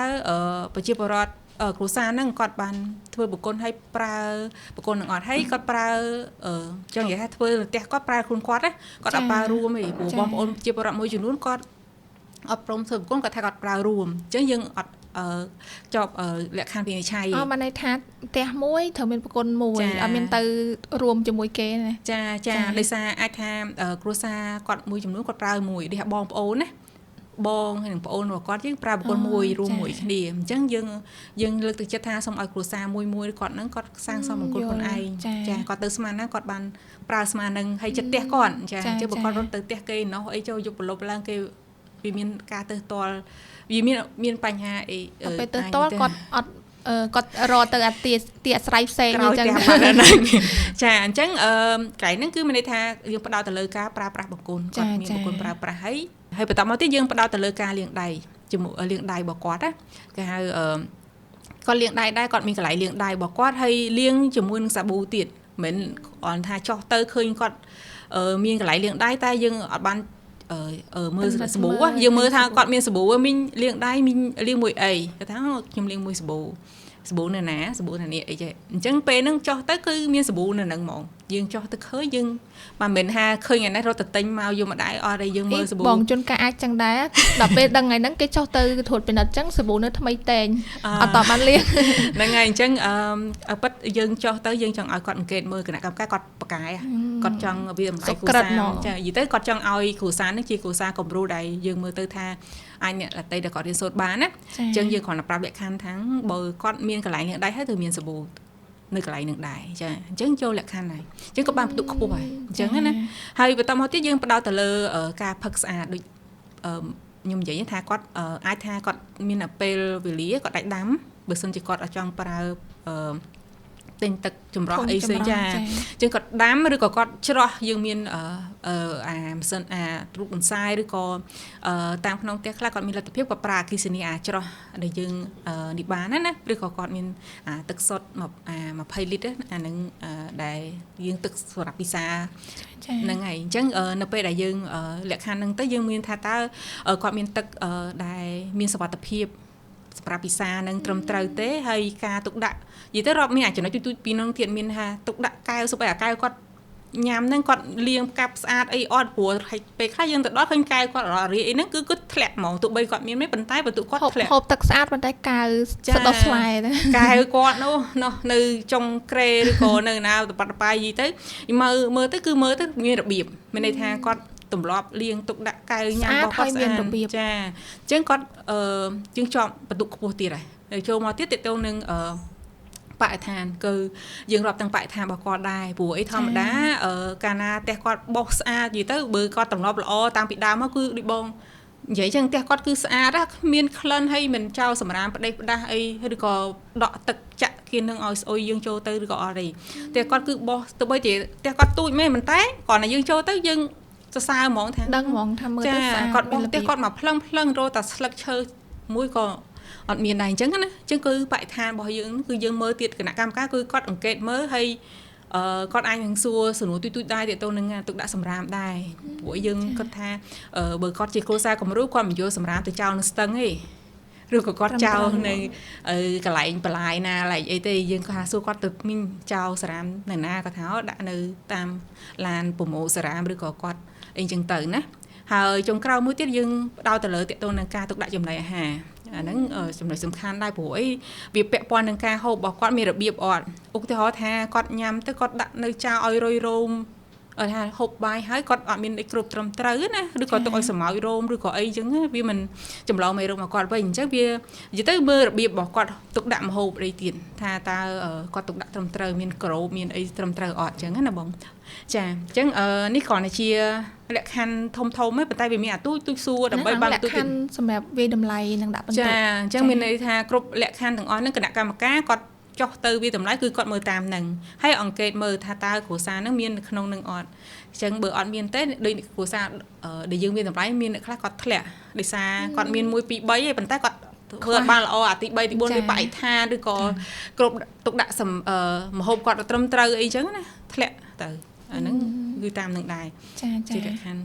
ប្រជាពលរដ្ឋគ្រួសារហ្នឹងគាត់បានធ្វើបង្គន់ឲ្យប្រើបង្គន់នឹងអត់ហើយគាត់ប្រើចង់និយាយថាធ្វើផ្ទះគាត់ប្រើខ្លួនគាត់ណាគាត់អត់ប្រើរួមទេព្រោះបងប្អូនប្រជាពលរដ្ឋមួយចំនួនគាត់អត់ព្រមធ្វើបង្គន់គាត់ថាគាត់ប្រើរួមអញ្ចឹងយើងអត់ជាប់លក្ខខណ្ឌវិនិច្ឆ័យអូបានន័យថាផ្ទះមួយត្រូវមានប្រគុណមួយអត់មានទៅរួមជាមួយគេណាចាចាដោយសារអាចថាគ្រួសារគាត់មួយចំនួនគាត់ប្រើមួយដូចថាបងប្អូនណាបងហើយនឹងប្អូនរបស់គាត់យើងប្រើប្រគុណមួយរួមមួយគ្នាអញ្ចឹងយើងលើកទឹកចិត្តថាសូមឲ្យគ្រួសារមួយមួយគាត់ហ្នឹងគាត់សាងសង់បង្គន់ខ្លួនឯងចាគាត់ទៅស្មានណាគាត់បានប្រើស្មាននឹងហើយចិត្តផ្ទះគាត់ចាអញ្ចឹងបើគាត់រត់ទៅផ្ទះគេណោះអីចូលយប់ប្រឡប់ឡើងគេវាមានការទៅតល់វាមានបញ្ហាអីពេលទៅតល់គាត់អត់គាត់រកទៅអាទីអាស្រ័យផ្សេងអញ្ចឹងចាអញ្ចឹងកន្លែងហ្នឹងគឺមានន័យថាយើងផ្ដោតទៅលើការប្រើប្រាស់បង្គន់គាត់មានបង្គន់ប្រើប្រាស់ហើយបន្តមកទៀតយើងផ្ដោតទៅលើការលាងដៃជាមួយលាងដៃរបស់គាត់ណាគេហៅគាត់លាងដៃដែរគាត់មានកន្លែងលាងដៃរបស់គាត់ហើយលាងជាមួយនឹងសាប៊ូទៀតមិនមែនថាចោះទៅឃើញគាត់មានកន្លែងលាងដៃតែយើងអត់បានមើលសាប៊ូយើងមើលថាគាត់មានសាប៊ូមីងលាងដៃមីងលាងមួយអីគាត់ថាខ្ញុំលាងមួយសាប៊ូសាប៊ូនៅណាសាប៊ូនៅនេះអីចេះអញ្ចឹងពេលហ្នឹងចោះទៅគឺមានសាប៊ូនៅហ្នឹងហ្មងយើងចោះទៅឃើញយើងមិនមែនថាឃើញថ្ងៃនេះរត់ទៅទិញមកយកម្ដាយអត់ទេយើងមើលសាប៊ូបងជួនកាលអាចចឹងដែរដល់ពេលដឹងថ្ងៃហ្នឹងគេចោះទៅត្រួតពិនិត្យចឹងសាប៊ូនៅថ្មីតែងអត់តបានលាងហ្នឹងហើយអញ្ចឹងពិតយើងចោះទៅយើងចង់ឲ្យគាត់អង្កេតមើលគណៈកម្មការគាត់ប្រកែគាត់ចង់វាតម្លៃគ្រួសារចានិយាយទៅគាត់ចង់ឲ្យគ្រួសារហ្នឹងជាគ្រួសារគំរូដែលយើងមើលទៅថាអាចអ្នកដទៃដែលគាត់រៀនសូត្របានណាអញ្ចឹងយើងគ្រាន់តែប្រាប់លក្ខខណ្ឌថាបើគាត់មានកន្លែងលាងដៃហើយត្រូវមានសាប៊ូនៅកន្លែងនឹងដែរចាអញ្ចឹងចូលលក្ខខណ្ឌហើយអញ្ចឹងក៏បានបន្ទុកខ្ពស់ហើយអញ្ចឹងណាហើយបន្តមកទៀតយើងផ្ដោតទៅលើការផឹកស្អាតដូចខ្ញុំនិយាយថាគាត់អាចថាគាត់មានពេលវេលាគាត់ដាច់ដាំបើសិនជាគាត់អត់ចង់ប្រើទិញទឹកចម្រោះអីផ្សេងចាអញ្ចឹងគាត់ដាំឬក៏គាត់ច្រោះយើងមានអាម៉ាស៊ីនអាទ្រូបបន្សាយឬក៏តាមក្នុងផ្ទះខ្លះគាត់មានលទ្ធភាពគាត់ប្រើអគ្គិសនីអាច្រោះដែលយើងនេះបានណាឬក៏គាត់មានអាទឹកសុទ្ធអា20លីត្រអានឹងដែលយើងទឹកសម្រាប់ពិសាហ្នឹងហើយអញ្ចឹងនៅពេលដែលយើងលក្ខខណ្ឌហ្នឹងទៅយើងមានថាតើគាត់មានទឹកដែលមានសុវត្ថិភាពសម្រាប់ពិសានឹងត្រឹមត្រូវទេហើយការទុកដាក់និយាយទៅរាប់មានអាចចំណុចទូចៗពីនោះទៀតមានថាទុកដាក់កែវសុបឯអាកែវគាត់ញ៉ាំហ្នឹងគាត់លាងកាប់ស្អាតអីអត់ព្រោះពេលខ្លះយើងទៅដល់ឃើញកែវគាត់ររាយអីហ្នឹងគឺគាត់ធ្លាក់ហ្មងទោះបីគាត់មានទេប៉ុន្តែបន្ទុកគាត់ធ្លាក់ហូបទឹកស្អាតប៉ុន្តែកែវស្ដុះស្លែកែវគាត់នោះនៅចុងក្រេឬក៏នៅណាតបតបាយយីទៅមើលទៅគឺមើលទៅមានរបៀបមានន័យថាគាត់ទម្លាប់លាងទុកដាក់កែវញ៉ាំរបស់គាត់ស្អាតចាអញ្ចឹងគាត់យើងជាប់បន្ទុកខ្ពស់ទៀតហើយចូលមកទៀតទៅនឹងបរិស្ថានគឺយើងរាប់ទាំងបរិស្ថានរបស់គាត់ដែរព្រោះអីធម្មតាកាលណាផ្ទះគាត់បោសស្អាតនិយាយទៅបើគាត់ទម្លាប់ល្អតាំងពីដើមមកគឺដូចបងនិយាយចឹងផ្ទះគាត់គឺស្អាតណាគ្មានក្លិនហើយមិនចោលសម្រាមផ្ដេសផ្ដាស់អីឬក៏ដក់ទឹកចាក់គៀននឹងឲ្យស្អុយយើងចូលទៅឬក៏អត់ទេផ្ទះគាត់គឺបោសទៅបីជាផ្ទះគាត់ទូចមែនប៉ុន្តែគ្រាន់តែយើងចូលទៅយើងសរសើរហ្មងថាដឹងហ្មងថាមើលទៅស្អាតគាត់បោសផ្ទះគាត់មកភ្លឹងភ្លឹងរោតែស្លឹកឈើមួយក៏អត់មានដែរអញ្ចឹងណាអញ្ចឹងគឺបរិស្ថានរបស់យើងគឺយើងមើលទៀតគណៈកម្មការគឺគាត់អង្កេតមើលហើយគាត់អាចនឹងសួរសំណួរទូចៗដែរទាក់ទងនឹងទុកដាក់សម្រាមដែរព្រោះយើងគិតថាបើគាត់ជាគ្រួសារគំរូគាត់មិនយកសម្រាមទៅចោលនៅស្ទឹងទេឬក៏គាត់ចោលនៅកន្លែងបន្លាយណាឡែកអីទេយើងក៏ថាសួរគាត់ទៅមីងចោលសម្រាមនៅណាគាត់ថាដាក់នៅតាមឡានប្រមូលសម្រាមឬក៏គាត់អីចឹងទៅណាហើយចុងក្រោយមួយទៀតយើងផ្ដោតទៅលើទាក់ទងនឹងការទុកដាក់ចំណីអាហារអាហ្នឹងចំណុចសំខាន់ដែរព្រោះអីវាពាក់ព័ន្ធនឹងការហូបរបស់គាត់មានរបៀបអត់ឧទាហរណ៍ថាគាត់ញ៉ាំទៅគាត់ដាក់នៅចោលឲ្យរុយរោម ថាហូបបាយហើយគាត់អត់មានអីគ្រប់ត្រឹមត្រូវណាឬក៏ទុកឲ្យសម្ោចរោមឬក៏អីចឹងវាមិនចម្លងមេរោគមកគាត់វិញអញ្ចឹងវានិយាយទៅមើលរបៀបរបស់គាត់ទុកដាក់ម្ហូបអីទៀតថាតើគាត់ទុកដាក់ត្រឹមត្រូវមានក្រូមានអីត្រឹមត្រូវអត់ចឹងណាបងចាអញ្ចឹងនេះគ្រាន់តែជាលក្ខខណ្ឌធំធំទេប៉ុន្តែវាមានអាទូចទូចសួរដើម្បីបានទូចលក្ខខណ្ឌសម្រាប់វាតម្លៃនិងដាក់បន្ទុកចាអញ្ចឹងមានន័យថាគ្រប់លក្ខខណ្ឌទាំងអស់ហ្នឹងគណៈកម្មការគាត់ចុះទៅវាតម្លៃគឺគាត់មើលតាមនឹងហើយអង្កេតមើលថាតើគ្រួសារនឹងមាននៅក្នុងនឹងអត់អញ្ចឹងបើអត់មានទេដូចគ្រួសារដែលយើងមានតម្លៃមានអ្នកខ្លះគាត់ធ្លាក់ដោយសារគាត់មាន1 2 3ឯងប៉ុន្តែគាត់ធ្វើបានល្អអាទី3ទី4ឬបរិស្ថានឬក៏គ្រប់ទុកដាក់ម្ហូបគាត់ត្រឹមត្រូវអីចឹងណាធ្លាក់ទៅអាហ្នឹងគឺតាមនឹងដែរចាចាលក្ខខណ្ឌ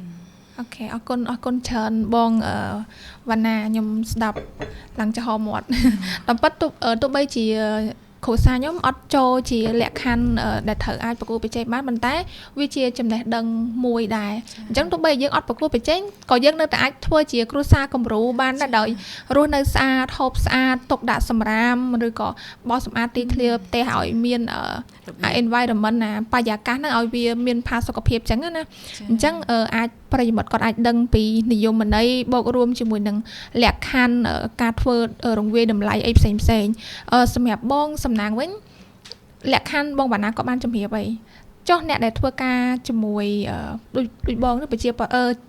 អូខេអរគុណអរគុណច្រើនបងវណ្ណាខ្ញុំស្ដាប់ឡើងចំហមាត់តាមពិតទោះបីជាគ្រួសារខ្ញុំអត់ចូលជាលក្ខខណ្ឌដែលត្រូវអាចប្រកួតប្រជែងបានប៉ុន្តែវាជាចំណេះដឹងមួយដែរអញ្ចឹងទោះបីយើងអត់ប្រកួតប្រជែងក៏យើងនៅតែអាចធ្វើជាគ្រួសារគំរូបានដែរដោយរស់នៅស្អាតហូបស្អាតទុកដាក់សម្រាមឬក៏បោសសម្អាតទីធ្លាផ្ទះឲ្យមាន environment ណាបរិយាកាសហ្នឹងឲ្យវាមានផាសុកភាពអញ្ចឹងណាអញ្ចឹងអាចប្រិយមិត្តគាត់អាចដឹងពីនិយមន័យបូករួមជាមួយនឹងលក្ខខណ្ឌការធ្វើរង្វាយតម្លៃអីផ្សេងផ្សេងសម្រាប់បងសំណាងវិញលក្ខខណ្ឌបងបាណាក៏បានជំរាបអីចុះអ្នកដែលធ្វើការជាមួយដូចបងនេះប្រជា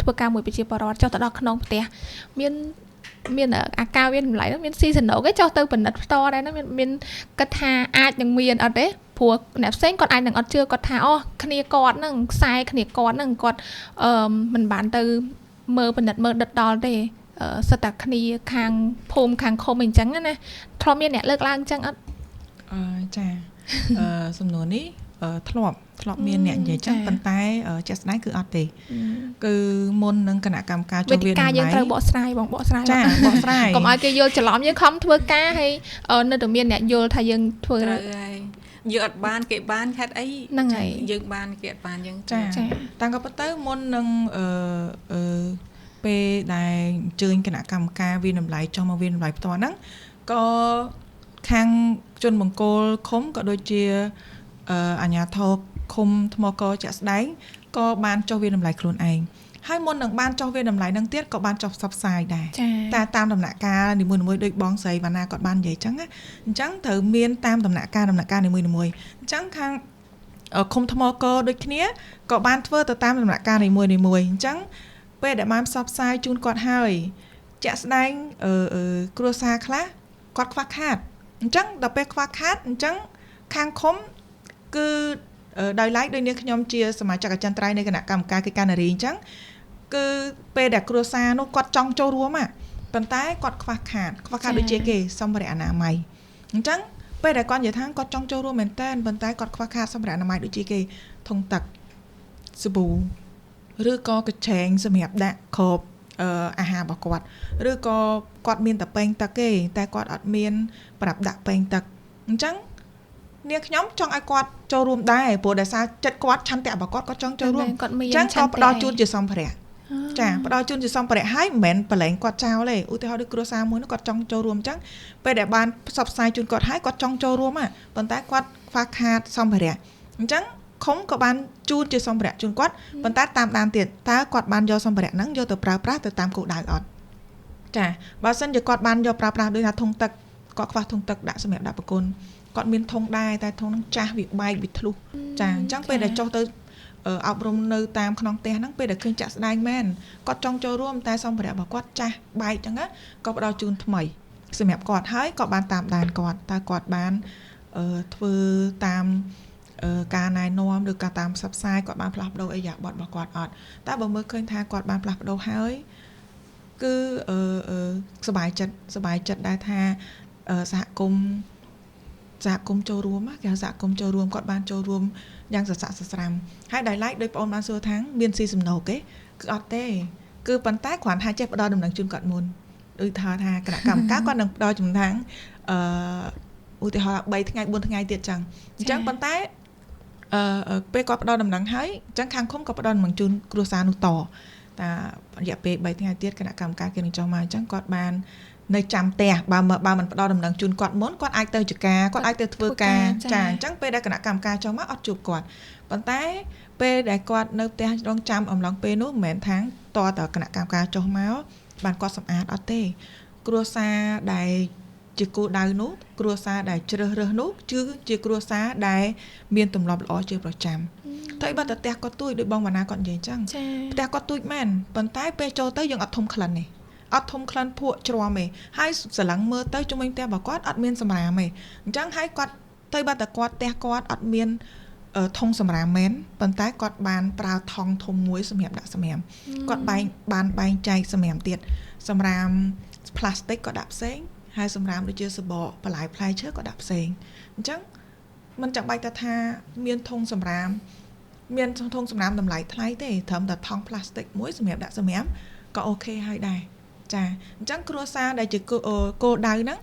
ធ្វើការមួយប្រជាពលរដ្ឋចុះទៅដល់ក្នុងផ្ទះមានមានអាការវាតម្លៃមានស៊ីសណុកឯងចុះទៅពិនិត្យផ្ទាល់ដែរណាមានគិតថាអាចនឹងមានអត់ទេព្រោះអ្នកផ្សេងគាត់អាចនឹងអត់ជឿគាត់ថាអូគ្នាគាត់ហ្នឹងខ្សែគ្នាគាត់ហ្នឹងគាត់មិនបានទៅមើលពិនិត្យមើលដិតដល់ទេសិតតែគ្នាខាងភូមិខាងឃុំអីចឹងណាធ្លាប់មានអ្នកលើកឡើងចឹងអត់ចាសំណួរនេះធ្លាប់មានអ្នកនិយាយចឹងប៉ុន្តែជាក់ស្ដែងគឺអត់ទេគឺមុននឹងគណៈកម្មការចូលវាតម្លៃយើងត្រូវបកស្រាយបងបកស្រាយចាបកស្រាយកុំឲ្យគេយល់ច្រឡំយើងខំធ្វើការហើយនៅតែមានអ្នកយល់ថាយើងធ្វើត្រូវហើយយើងអត់បានគេបានហេតុអីហ្នឹងហើយយើងបានគេអត់បានយើងចាតាំងក៏ប៉ុន្តែមុននឹងពេលដែលអញ្ជើញគណៈកម្មការវាតម្លៃចុះមកវាតម្លៃផ្ទាល់ហ្នឹងក៏ខាងជនបង្គោលឃុំក៏ដូចជាអាជ្ញាធរឃុំថ្មកជាក់ស្ដែងក៏បានចុះវាតម្លៃខ្លួនឯងហើយមុននឹងបានចុះវាតម្លៃនឹងទៀតក៏បានចុះផ្សព្វផ្សាយដែរតែតាមដំណាក់កាលនីមួយៗដូចបងស្រីវណ្ណាគាត់បាននិយាយចឹងណាអញ្ចឹងត្រូវមានតាមដំណាក់កាលនីមួយៗអញ្ចឹងខាងឃុំថ្មកដូចគ្នាក៏បានធ្វើទៅតាមដំណាក់កាលនីមួយៗអញ្ចឹងពេលដែលបានផ្សព្វផ្សាយជូនគាត់ហើយជាក់ស្ដែងគ្រួសារខ្លះគាត់ខ្វះខាតអញ្ចឹងដល់ពេលខ្វះខាតអញ្ចឹងខាងឃុំគឺដោយឡែកដូចនាងខ្ញុំជាសមាជិកអចិន្ត្រៃយ៍នៃគណៈកម្មការកិច្ចការនារីអញ្ចឹងគឺពេលដែលគ្រួសារនោះគាត់ចង់ចូលរួមប៉ុន្តែគាត់ខ្វះខាតដូចជាគេសម្ភារៈអនាម័យអញ្ចឹងពេលដែលគាត់និយាយថាគាត់ចង់ចូលរួមមែនតើប៉ុន្តែគាត់ខ្វះខាតសម្ភារៈអនាម័យដូចជាគេធុងទឹកសាប៊ូឬក៏កញ្ឆែងសម្រាប់ដាក់គ្របអាហាររបស់គាត់ឬក៏គាត់មានតែពែងទឹកទេតែគាត់អត់មានប្រាប់ដាក់ពែងទឹកអញ្ចឹងនាងខ្ញុំចង់ឲ្យគាត់ចូលរួមដែរព្រោះដោយសារចិត្តគាត់ឆន្ទៈរបស់គាត់គាត់ចង់ចូលរួមអញ្ចឹងក៏ផ្ដល់ជូនជាសម្ភារៈចាផ្ដល់ជូនជាសម្ភារៈហើយមិនមែនប្រឡែងគាត់ចោលទេឧទាហរណ៍ដូចគ្រួសារមួយនោះគាត់ចង់ចូលរួមអញ្ចឹងពេលដែលបានផ្សព្វផ្សាយជូនគាត់ហើយគាត់ចង់ចូលរួមប៉ុន្តែគាត់ខ្វះខាតសម្ភារៈអញ្ចឹងឃុំក៏បានជូនជាសម្ភារៈជូនគាត់ប៉ុន្តែតាមដានទៀតតើគាត់បានយកសម្ភារៈហ្នឹងយកទៅប្រើប្រាស់ទៅតាមគោលដៅអត់ចាបើសិនជាគាត់បានយកប្រើប្រាស់ដូចថាធុងទឹកគាត់ខ្វះធុងទឹកដាក់សម្រាប់ដាក់ប្រគុណគាត់មានធុងដែរតែធុងហ្នឹងចាស់វាបែកវាធ្លុះចាអញ្ចឹងពេលដែលចុះទៅអប់រំនៅតាមក្នុងផ្ទះហ្នឹងពេលដែលឃើញចាក់ស្ដែងមែនគាត់ចង់ចូលរួមតែសម្ភារៈរបស់គាត់ចាស់បែកអញ្ចឹងណាក៏ផ្ដល់ជូនថ្មីសម្រាប់គាត់ហើយក៏បានតាមដានគាត់តើគាត់បានធ្វើតាមការណែនាំឬក៏តាមផ្សព្វផ្សាយគាត់បានផ្លាស់ប្ដូរអីយ៉ាប័តរបស់គាត់អត់តែបើមើលឃើញថាគាត់បានផ្លាស់ប្ដូរហើយគឺសប្បាយចិត្តដែរថាសហគមន៍ចូលរួមគេហៅសហគមន៍ចូលរួមគាត់បានចូលរួមយ៉ាងសស័ក្តិសស្រាំហើយដោយឡែកដោយបងអូនបានសួរថាមានស៊ីសំណូកទេគឺអត់ទេគឺប៉ុន្តែគ្រាន់ថាចេះផ្ដល់ដំណឹងជូនគាត់មុនដូចថាគណៈកម្មការគាត់នឹងផ្ដល់ចំណងឧទាហរណ៍3ថ្ងៃ4ថ្ងៃទៀតចឹងអញ្ចឹងប៉ុន្តែពេលគាត់ផ្ដល់ដំណឹងហើយអញ្ចឹងខាងឃុំក៏ផ្ដល់ដំណឹងជូនគ្រួសារនោះតតារយៈពេល3ថ្ងៃទៀតគណៈកម្មការគេនឹងចុះមកអញ្ចឹងគាត់បាន នៅចាំផ្ទះបើមិនផ្ដល់ដំណឹងជូនគាត់មុនគាត់អាចទៅចការគាត់អាចទៅធ្វើការចាអញ្ចឹងពេលដែលគណៈកម្មការចុះមកអត់ជួបគាត់ប៉ុន្តែពេលដែលគាត់នៅផ្ទះរងចាំអំឡុងពេលនោះមិនមែនថាតើគណៈកម្មការចុះមកបានគាត់សម្អាតអត់ទេគ្រួសារដែលជាគោលដៅនោះគ្រួសារដែលជ្រើសរើសនោះគឺជាគ្រួសារដែលមានទម្លាប់ល្អជាប្រចាំតែបើតែផ្ទះគាត់ទូចដូចបងវណ្ណាគាត់និយាយអញ្ចឹងផ្ទះគាត់ទូចមែនប៉ុន្តែពេលចូលទៅយើងអត់ធំក្លិនទេអត់ធំក្លិនភក់ជ្រាំទេហើយស្រឡឹងមើលទៅជុំវិញផ្ទះរបស់គាត់អត់មានសម្រាមទេអញ្ចឹងហើយគាត់ទៅបើតែគាត់ផ្ទះគាត់អត់មានធុងសម្រាមមែនប៉ុន្តែគាត់បានប្រើថង់ធំមួយសម្រាប់ដាក់សម្រាមគាត់បានបែងចែកសម្រាមទៀតសម្រាមផ្លាស្ទិកក៏ដាក់ផ្សេងហើយសម្រាមដូចជាសបកបន្លែផ្លែឈើក៏ដាក់ផ្សេងអញ្ចឹងមិនចាំបាច់ថាមានធុងសម្រាមមានធុងសម្រាមតម្លៃថ្លៃទេត្រឹមតែថង់ផ្លាស្ទិកមួយសម្រាប់ដាក់សម្រាមក៏អូខេហើយដែរចាអញ្ចឹងគ្រួសារដែលជាគោលដៅហ្នឹង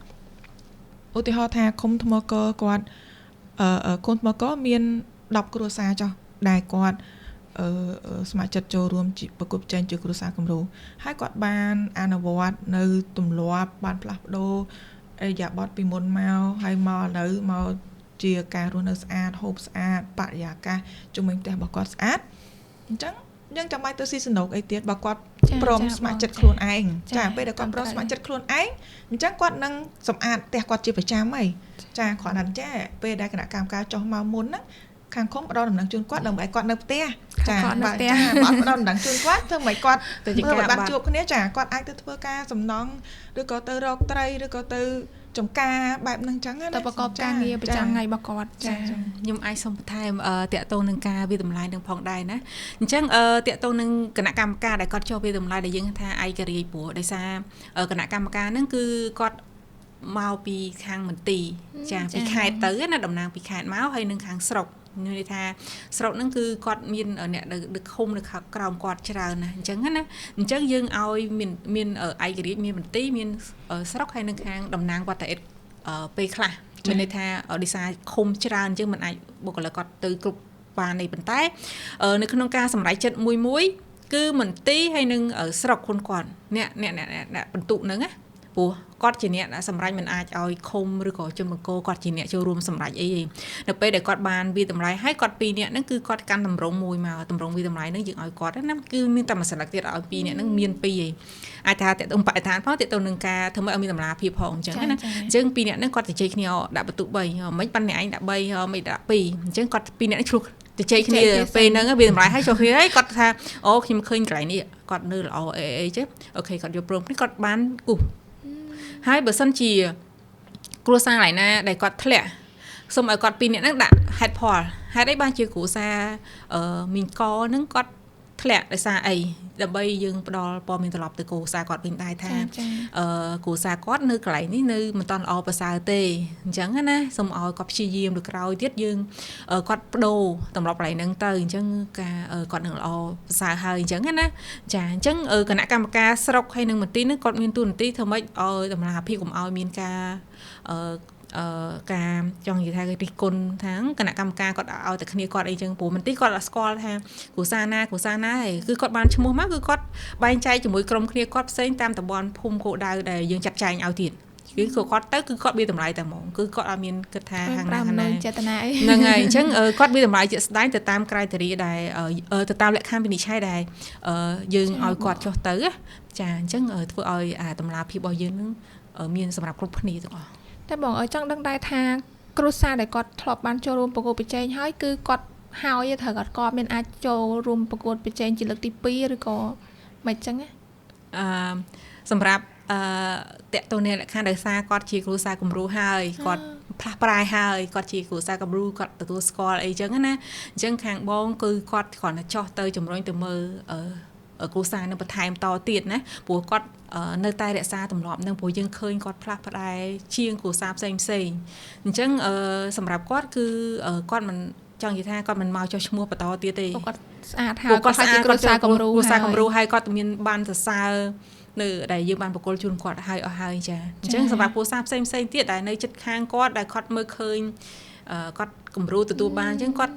ឧទាហរណ៍ថាឃុំថ្មកគាត់ឃុំថ្មកមាន10គ្រួសារចុះដែលគាត់ស្ម័គ្រចិត្តចូលរួមប្រកួតប្រជែងជាគ្រួសារគំរូហើយគាត់បានអនុវត្តនៅទម្លាប់បានផ្លាស់ប្ដូរឥរិយាបថពីមុនមកហើយមកឥឡូវមកជាការរស់នៅស្អាតហូបស្អាតបរិយាកាសជុំវិញផ្ទះរបស់គាត់ស្អាតអញ្ចឹងយើងចាំបាច់ទៅស៊ីសណុកអីទៀតបើគាត់ព្រមស្ម័គ្រចិត្តខ្លួនឯងចាពេលដែលគាត់ព្រមស្ម័គ្រចិត្តខ្លួនឯងអញ្ចឹងគាត់នឹងសម្អាតផ្ទះគាត់ជាប្រចាំហើយចាគ្រាន់តែចាពេលដែលគណៈកម្មការចុះមកមុនហ្នឹងខាងឃុំផ្ដល់ដំណឹងជូនគាត់ដើម្បីឲ្យគាត់នៅផ្ទះចាបើចាបើផ្ដល់ដំណឹងជូនគាត់ធ្វើមិនគាត់មើលបានជួបគ្នាចាគាត់អាចទៅធ្វើការសំណង់ឬក៏ទៅរកត្រីឬក៏ទៅចំការបែបហ្នឹងចឹងណាទៅប្រកបការងារប្រចាំថ្ងៃរបស់គាត់ចាខ្ញុំអាចសូមបន្ថែមតាក់ទងនឹងការវាតម្លៃនឹងផងដែរណាអញ្ចឹងតាក់ទងនឹងគណៈកម្មការដែលគាត់ចុះវាតម្លៃដែលយើងថាឯករាជ្យព្រោះដោយសារគណៈកម្មការហ្នឹងគឺគាត់មកពីខាងមន្ទីរចាពីខេត្តទៅណាតំណាងពីខេត្តមកហើយនឹងខាងស្រុកមានន័យថាស្រុកហ្នឹងគឺគាត់មានអ្នកនៅឃុំនៅក្រោមគាត់ច្រើនណាអញ្ចឹងណាអញ្ចឹងយើងឲ្យមានឯករាជ្យមានមន្ទីរមានស្រុកហើយនឹងខាងតំណាងវត្តអិតពេលខ្លះមានន័យថាដោយសារឃុំច្រើនអញ្ចឹងមិនអាចបុគ្គលិកគាត់ទៅគ្រប់បានទេប៉ុន្តែនៅក្នុងការសម្រេចចិត្តមួយមួយគឺមន្ទីរហើយនឹងស្រុកខ្លួនគាត់អ្នកអ្នកអ្នកបន្ទុកហ្នឹងណាព្រោះគាត់ជាអ្នកសម្រេចមិនអាចឲ្យឃុំឬក៏ជនបង្គោលគាត់ជាអ្នកចូលរួមសម្រេចអីទេនៅពេលដែលគាត់បានវាតម្លៃហើយគាត់ពីរអ្នកហ្នឹងគឺគាត់កាន់តម្រងមួយមកតម្រងវាតម្លៃហ្នឹងយើងឲ្យគាត់ណាគឺមានតែមួយសន្លឹកទៀតឲ្យពីរអ្នកហ្នឹងមានពីរឯងអាចថាតេតងបរិស្ថានផងតេតងនឹងការធ្វើឲ្យមានតម្លាភាពផងអញ្ចឹងណាអញ្ចឹងពីរអ្នកហ្នឹងគាត់ជជែកគ្នាដាក់បន្ទុក3មិនប៉ាន់អ្នកឯងដាក់3មិនដាក់2អញ្ចឹងគាត់ពីរអ្នកឆ្លោះជជែកគ្នាពេលហ្នឹងវាតម្លៃឲ្យចូលគ្នាហើយគាត់ថាអូខ្ញុំឃើញកន្លែងនេះគាត់នៅល្អអីអីចេះអូខេគាត់យកព្រមគ្នាគាត់បានគូសហើយបើសិនជាគ្រួសារឡើយណាដែលគាត់ធ្លាក់សូមឲ្យគាត់ពីរនាក់ហ្នឹងដាក់ហេតុផលហេតុអីបានជាគ្រួសារមីងកហ្នឹងគាត់ធ្លាក់ដោយសារអីដើម្បីយើងផ្ដល់ព័ត៌មានត្រឡប់ទៅគ្រួសារគាត់វិញដែរថាគ្រួសារគាត់នៅកន្លែងនេះនៅមិនទាន់ល្អប្រសើរទេអញ្ចឹងណាសូមឲ្យគាត់ព្យាយាមទៅក្រោយទៀតយើងគាត់បដូរទម្លាប់កន្លែងហ្នឹងទៅអញ្ចឹងការគាត់នឹងល្អប្រសើរហើយអញ្ចឹងណាចាអញ្ចឹងគណៈកម្មការស្រុកហើយនឹងមន្ទីរហ្នឹងគាត់មានតួនាទីធ្វើម៉េចឲ្យតម្លាភាពកុំឲ្យមានការការចង់និយាយថារិះគន់ថាគណៈកម្មការគាត់ឲ្យតែគ្នាគាត់អីចឹងព្រោះមន្ទីរគាត់អត់ស្គាល់ថាគ្រួសារណាគ្រួសារណាឯងគឺគាត់បានឈ្មោះមកគឺគាត់បែងចែកជាមួយក្រុមគ្នាគាត់ផ្សេងតាមតំបន់ភូមិគោលដៅដែលយើងចាត់ចែងឲ្យទៀតគឺគាត់ទៅគឺគាត់វាតម្លៃតែហ្មងគឺគាត់អត់មានគិតថាខាងណាខាងណាចេតនាអីហ្នឹងហើយអញ្ចឹងគាត់វាតម្លៃជាក់ស្ដែងទៅតាមក្រៃតេរីដែលទៅតាមលក្ខខណ្ឌវិនិច្ឆ័យដែលយើងឲ្យគាត់ចុះទៅចាអញ្ចឹងធ្វើឲ្យអាតម្លាភាពរបស់យើងនឹងមានសម្រាប់គ្រប់គ្នាទាំងអស់តែបងចង់ដឹងដែរថាគ្រួសារដែលគាត់ធ្លាប់បានចូលរួមប្រកួតប្រជែងហើយគឺគាត់ហើយត្រូវគាត់មានអាចចូលរួមប្រកួតប្រជែងជាលើកទី2ឬក៏មិនចឹងណាសម្រាប់តេតូនលក្ខខណ្ឌដោយសារគាត់ជាគ្រួសារគំរូហើយគាត់ផ្លាស់ប្រែហើយគាត់ជាគ្រួសារគំរូគាត់ទទួលស្គាល់អីចឹងណាអញ្ចឹងខាងបងគឺគាត់គ្រាន់តែចោះទៅជំរុញទៅមើលគ្រួសារនឹងបន្ថែមតទៀតណាព្រោះគាត់នៅតែរក្សាទម្លាប់នឹងព្រោះយើងឃើញគាត់ផ្លាស់ប្ដូរជាងគ្រួសារផ្សេងផ្សេងអញ្ចឹងសម្រាប់គាត់គឺគាត់មិនចង់និយាយថាគាត់មិនមកចុះឈ្មោះបន្តទៀតទេគាត់ស្អាតហើយគាត់ជាគ្រួសារគំរូហើយគាត់មានបានសរសើរនៅដែលយើងបានប្រគល់ជូនគាត់ហើយអស់ហើយចាអញ្ចឹងសម្រាប់គ្រួសារផ្សេងផ្សេងទៀតដែលនៅជិតខាងគាត់ដែលគាត់មើលឃើញគាត់គំរូទទួលបានអញ្ចឹងគាត់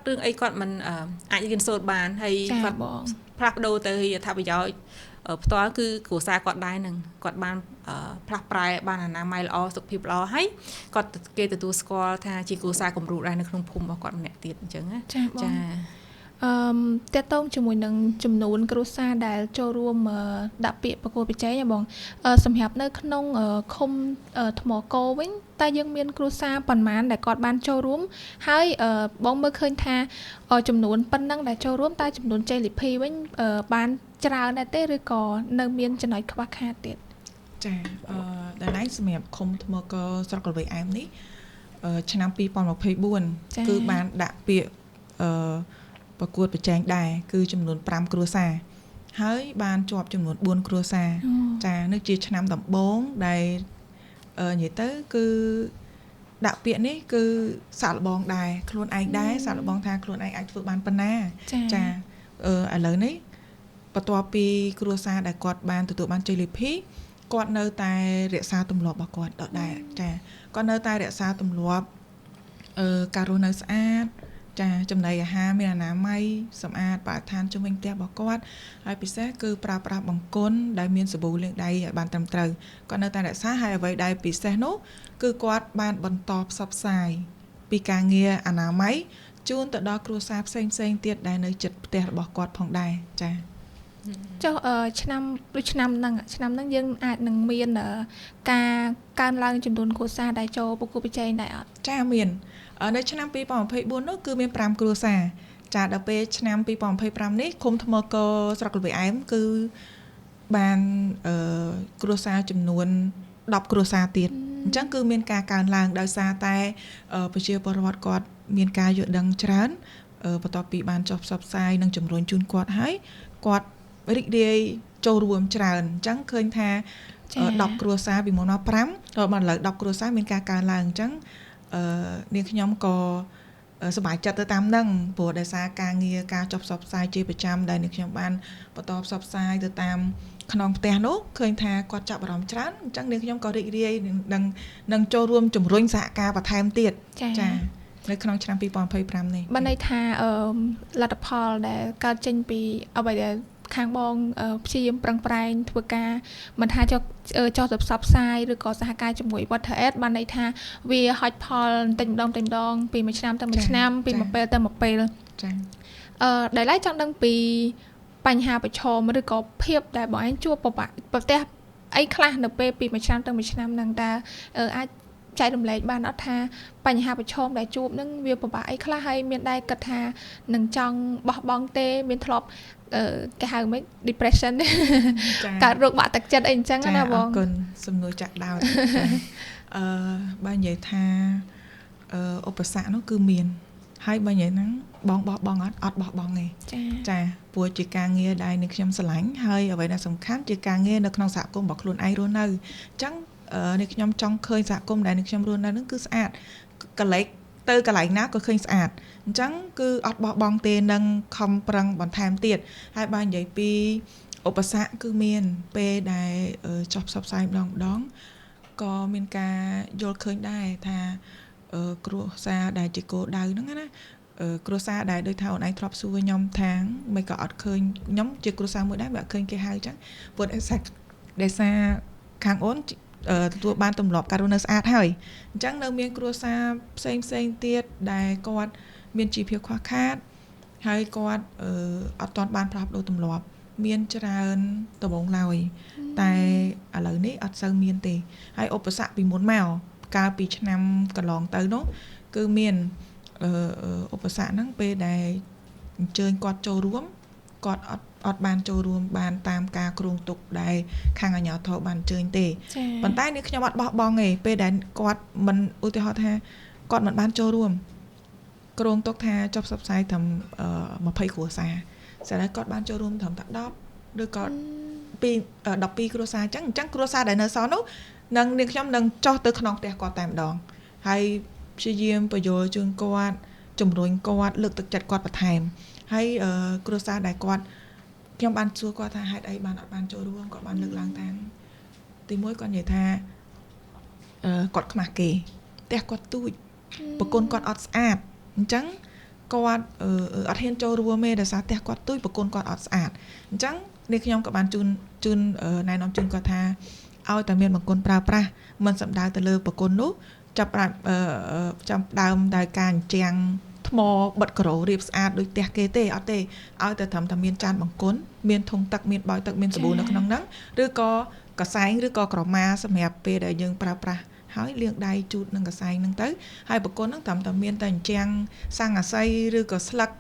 រឿងអីគាត់មិនអាចរៀនសូត្របានហើយគាត់ផ្លាស់ប្ដូរទៅអត្ថប្រយោជន៍ ផ្ទាល់គឺគ្រួសារគាត់ដែរនឹងគាត់បានផ្លាស់ប្រែបានអនាម័យល្អសុខភាពល្អហើយគាត់គេទទួលស្គាល់ថាជាគ្រួសារគំរូដែរនៅក្នុងភូមិរបស់គាត់ម្នាក់ទៀតអញ្ចឹងណាចាចាតកតងជាមួយនឹងចំនួនគ្រួសារដែលចូលរួមដាក់ពាក្យប្រកួតប្រជែងហ៎បងសម្រាប់នៅក្នុងឃុំថ្មកោវិញតើយើងមានគ្រួសារប៉ុន្មានដែលគាត់បានចូលរួមហើយបងមើលឃើញថាចំនួនប៉ុណ្ណឹងដែលចូលរួមតើចំនួនជ័យលាភីវិញបានច្រើនដែរទេឬក៏នៅមានចំណុចខ្វះខាតទៀតចាដល់ឡែកសម្រាប់ឃុំថ្មកោស្រុកល្វីអែមនេះឆ្នាំ2024គឺបានដាក់ពាក្យប្រកួតប្រជែងដែរគឺចំនួន5គ្រួសារហើយបានជាប់ចំនួន4គ្រួសារចានេះជាឆ្នាំដំបូងដែលនិយាយទៅគឺដាក់ពាក្យនេះគឺសាកល្បងដែរខ្លួនឯងដែរសាកល្បងថាខ្លួនឯងអាចធ្វើបានប៉ុណ្ណាចាឥឡូវនេះបន្ទាប់ពីគ្រួសារដែលគាត់បានទទួលបានជ័យលាភីគាត់នៅតែរក្សាទម្លាប់របស់គាត់ដដែលចាគាត់នៅតែរក្សាទម្លាប់ការរស់នៅស្អាតចាចំណីអាហារមានអនាម័យសម្អាតបរិស្ថានជុំវិញផ្ទះរបស់គាត់ហើយពិសេសគឺប្រើប្រាស់បង្គន់ដែលមានសាប៊ូលាងដៃឲ្យបានត្រឹមត្រូវគាត់នៅតែរក្សាហើយអ្វីដែលពិសេសនោះគឺគាត់បានបន្តផ្សព្វផ្សាយពីការងារអនាម័យជូនទៅដល់គ្រួសារផ្សេងផ្សេងទៀតដែលនៅជិតផ្ទះរបស់គាត់ផងដែរចាចុះឆ្នាំដូចឆ្នាំហ្នឹងយើងអាចនឹងមានការកើនឡើងចំនួនគ្រួសារដែលចូលប្រកួតប្រជែងដែរអត់ចាមាននៅឆ្នាំ2024នោះគឺមាន5គ្រួសារចាដល់ពេលឆ្នាំ2025នេះឃុំថ្មកោស្រុកល្វីអែមគឺបានគ្រួសារចំនួន10គ្រួសារទៀតអញ្ចឹងគឺមានការកើនឡើងដោយសារតែប្រជាពលរដ្ឋគាត់មានការយល់ដឹងច្រើនបន្ទាប់ពីបានចុះផ្សព្វផ្សាយនិងជំរុញជូនគាត់ហើយគាត់រីករាយចូលរួមច្រើនអញ្ចឹងឃើញថា10គ្រួសារពីមុនមក5ដល់មកឥឡូវ10គ្រួសារមានការកើនឡើងអញ្ចឹងនាងខ្ញុំក៏សប្បាយចិត្តទៅតាមនឹងព្រោះដោយសារការងារការចុះផ្សព្វផ្សាយជាប្រចាំដែលនាងខ្ញុំបានបន្តផ្សព្វផ្សាយទៅតាមក្នុងផ្ទះនោះឃើញថាគាត់ចាប់អារម្មណ៍ច្រើនអញ្ចឹងនាងខ្ញុំក៏រីករាយនឹងចូលរួមជំរុញសហការបន្ថែមទៀតចានៅក្នុងឆ្នាំ2025នេះបានន័យថាលទ្ធផលដែលកើតចេញពីអ្វីដែលខាងបងព្យាយាមប្រឹងប្រែងធ្វើការមិនថាចុះទៅផ្សព្វផ្សាយឬក៏សហការជាមួយ Water Aid បានន័យថាវាហុចផលបន្តិចម្ដងបន្តិចម្ដងពីមួយឆ្នាំទៅមួយឆ្នាំពីមួយពេលទៅមួយពេលចាដែលឡែកចង់ដឹងពីបញ្ហាប្រឈមឬក៏ភាពដែលបងឯងជួបប្រទះអីខ្លះនៅពេលពីមួយឆ្នាំទៅមួយឆ្នាំហ្នឹងតើអាចចែករំលែកបានអត់ថាបញ្ហាប្រឈមដែលជួបហ្នឹងវាពិបាកអីខ្លះហើយមានដែរគិតថានឹងចង់បោះបង់ទេមានធ្លាប់គេហៅម៉េច depression កើតរោគបាក់ទឹកចិត្តអីអញ្ចឹងណាបងអរគុណសំណួរចាក់ដោតបើនិយាយថាឧបសគ្គនោះគឺមានហើយបើនិយាយហ្នឹងបងបោះបង់អត់បោះបង់ទេចាព្រោះជាការងារដែលនឹងខ្ញុំស្រឡាញ់ហើយអ្វីដែលសំខាន់ជាការងារនៅក្នុងសហគមន៍របស់ខ្លួនឯងរស់នៅអញ្ចឹងនេះខ្ញុំចង់ឃើញសហគមន៍ដែលនេះខ្ញុំរស់នៅនឹងគឺស្អាតកន្លែងទៅកន្លែងណាក៏ឃើញស្អាតអញ្ចឹងគឺអត់បោះបង់ទេនឹងខំប្រឹងបន្ថែមទៀតហើយបើនិយាយពីឧបសគ្គគឺមានពេលដែលចុះផ្សព្វផ្សាយម្ដងម្ដងក៏មានការយល់ឃើញដែរថាគ្រួសារដែលជាគោលដៅហ្នឹងណាគ្រួសារដែលដូចថាអូនឯងធ្លាប់សួរខ្ញុំថាមិនក៏អត់ឃើញខ្ញុំជាគ្រួសារមួយដែរមិនអត់ឃើញគេហៅអញ្ចឹងព្រោះដោយសារខាងអូនទទួលបានទម្លាប់ការរស់នៅស្អាតហើយអញ្ចឹងនៅមានគ្រួសារផ្សេងផ្សេងទៀតដែលគាត់មានជីវភាពខ្វះខាតហើយគាត់អត់ទាន់បានផ្លាស់ប្ដូរទម្លាប់មានច្រើនដំបូងឡើយតែឥឡូវនេះអត់សូវមានទេហើយឧបសគ្គពីមុនមកកាលពីឆ្នាំកន្លងទៅនោះគឺមានឧបសគ្គហ្នឹងពេលដែលអញ្ជើញគាត់ចូលរួមគាត់អត់បានចូលរួមបានតាមការគ្រោងទុកដែលខាងអាជ្ញាធរបានអញ្ជើញទេប៉ុន្តែនេះខ្ញុំអត់បោះបង់ទេពេលដែលគាត់មិនឧទាហរណ៍ថាគាត់មិនបានចូលរួមគ្រោងទុកថាចុះផ្សព្វផ្សាយត្រឹម20គ្រួសារស្រាប់តែគាត់បានចូលរួមត្រឹមតែ10ឬក៏ពី12គ្រួសារអញ្ចឹងគ្រួសារដែលនៅសល់នោះនឹងនាងខ្ញុំនឹងចុះទៅក្នុងផ្ទះគាត់តែម្ដងហើយព្យាយាមពយល់ជូនគាត់ជំរុញគាត់លើកទឹកចិត្តគាត់បន្ថែមហើយគ្រួសារដែលគាត់ខ្ញុំបានសួរគាត់ថាហេតុអីបានអត់បានចូលរួមគាត់បានលើកឡើងថាទីមួយគាត់និយាយថាគាត់ខ្មាស់គេផ្ទះគាត់ទូចប្រគុណគាត់អត់ស្អាតអញ្ចឹង គាត់អត់ហ៊ានចូលរួមទេដោយសារផ្ទះគាត់ទូចប្រគុណគាត់អត់ស្អាតអញ្ចឹងនេះខ្ញុំក៏បានជូនជូនណែនាំជូនគាត់ថាឲ្យតែមានបង្គន់ប្រើប្រាស់មិនសំដៅទៅលើបង្គន់នោះចាប់ចាំដើមដោយការអញ្ចាំងថ្មបិទការ៉ូរៀបស្អាតដូចផ្ទះគេទេអត់ទេឲ្យតែត្រឹមតែមានចានបង្គន់មានធុងទឹកមានបោយទឹកមានសាប៊ូនៅក្នុងហ្នឹងឬក៏កសែងឬក៏ក្រមាសម្រាប់ពេលដែលយើងប្រើប្រាស់ហើយលាងដៃជូតនឹងកសែងហ្នឹងទៅហើយបង្គន់ហ្នឹងត្រឹមតែមានតែអញ្ចាំងសង្កសីឬក៏ស្លឹក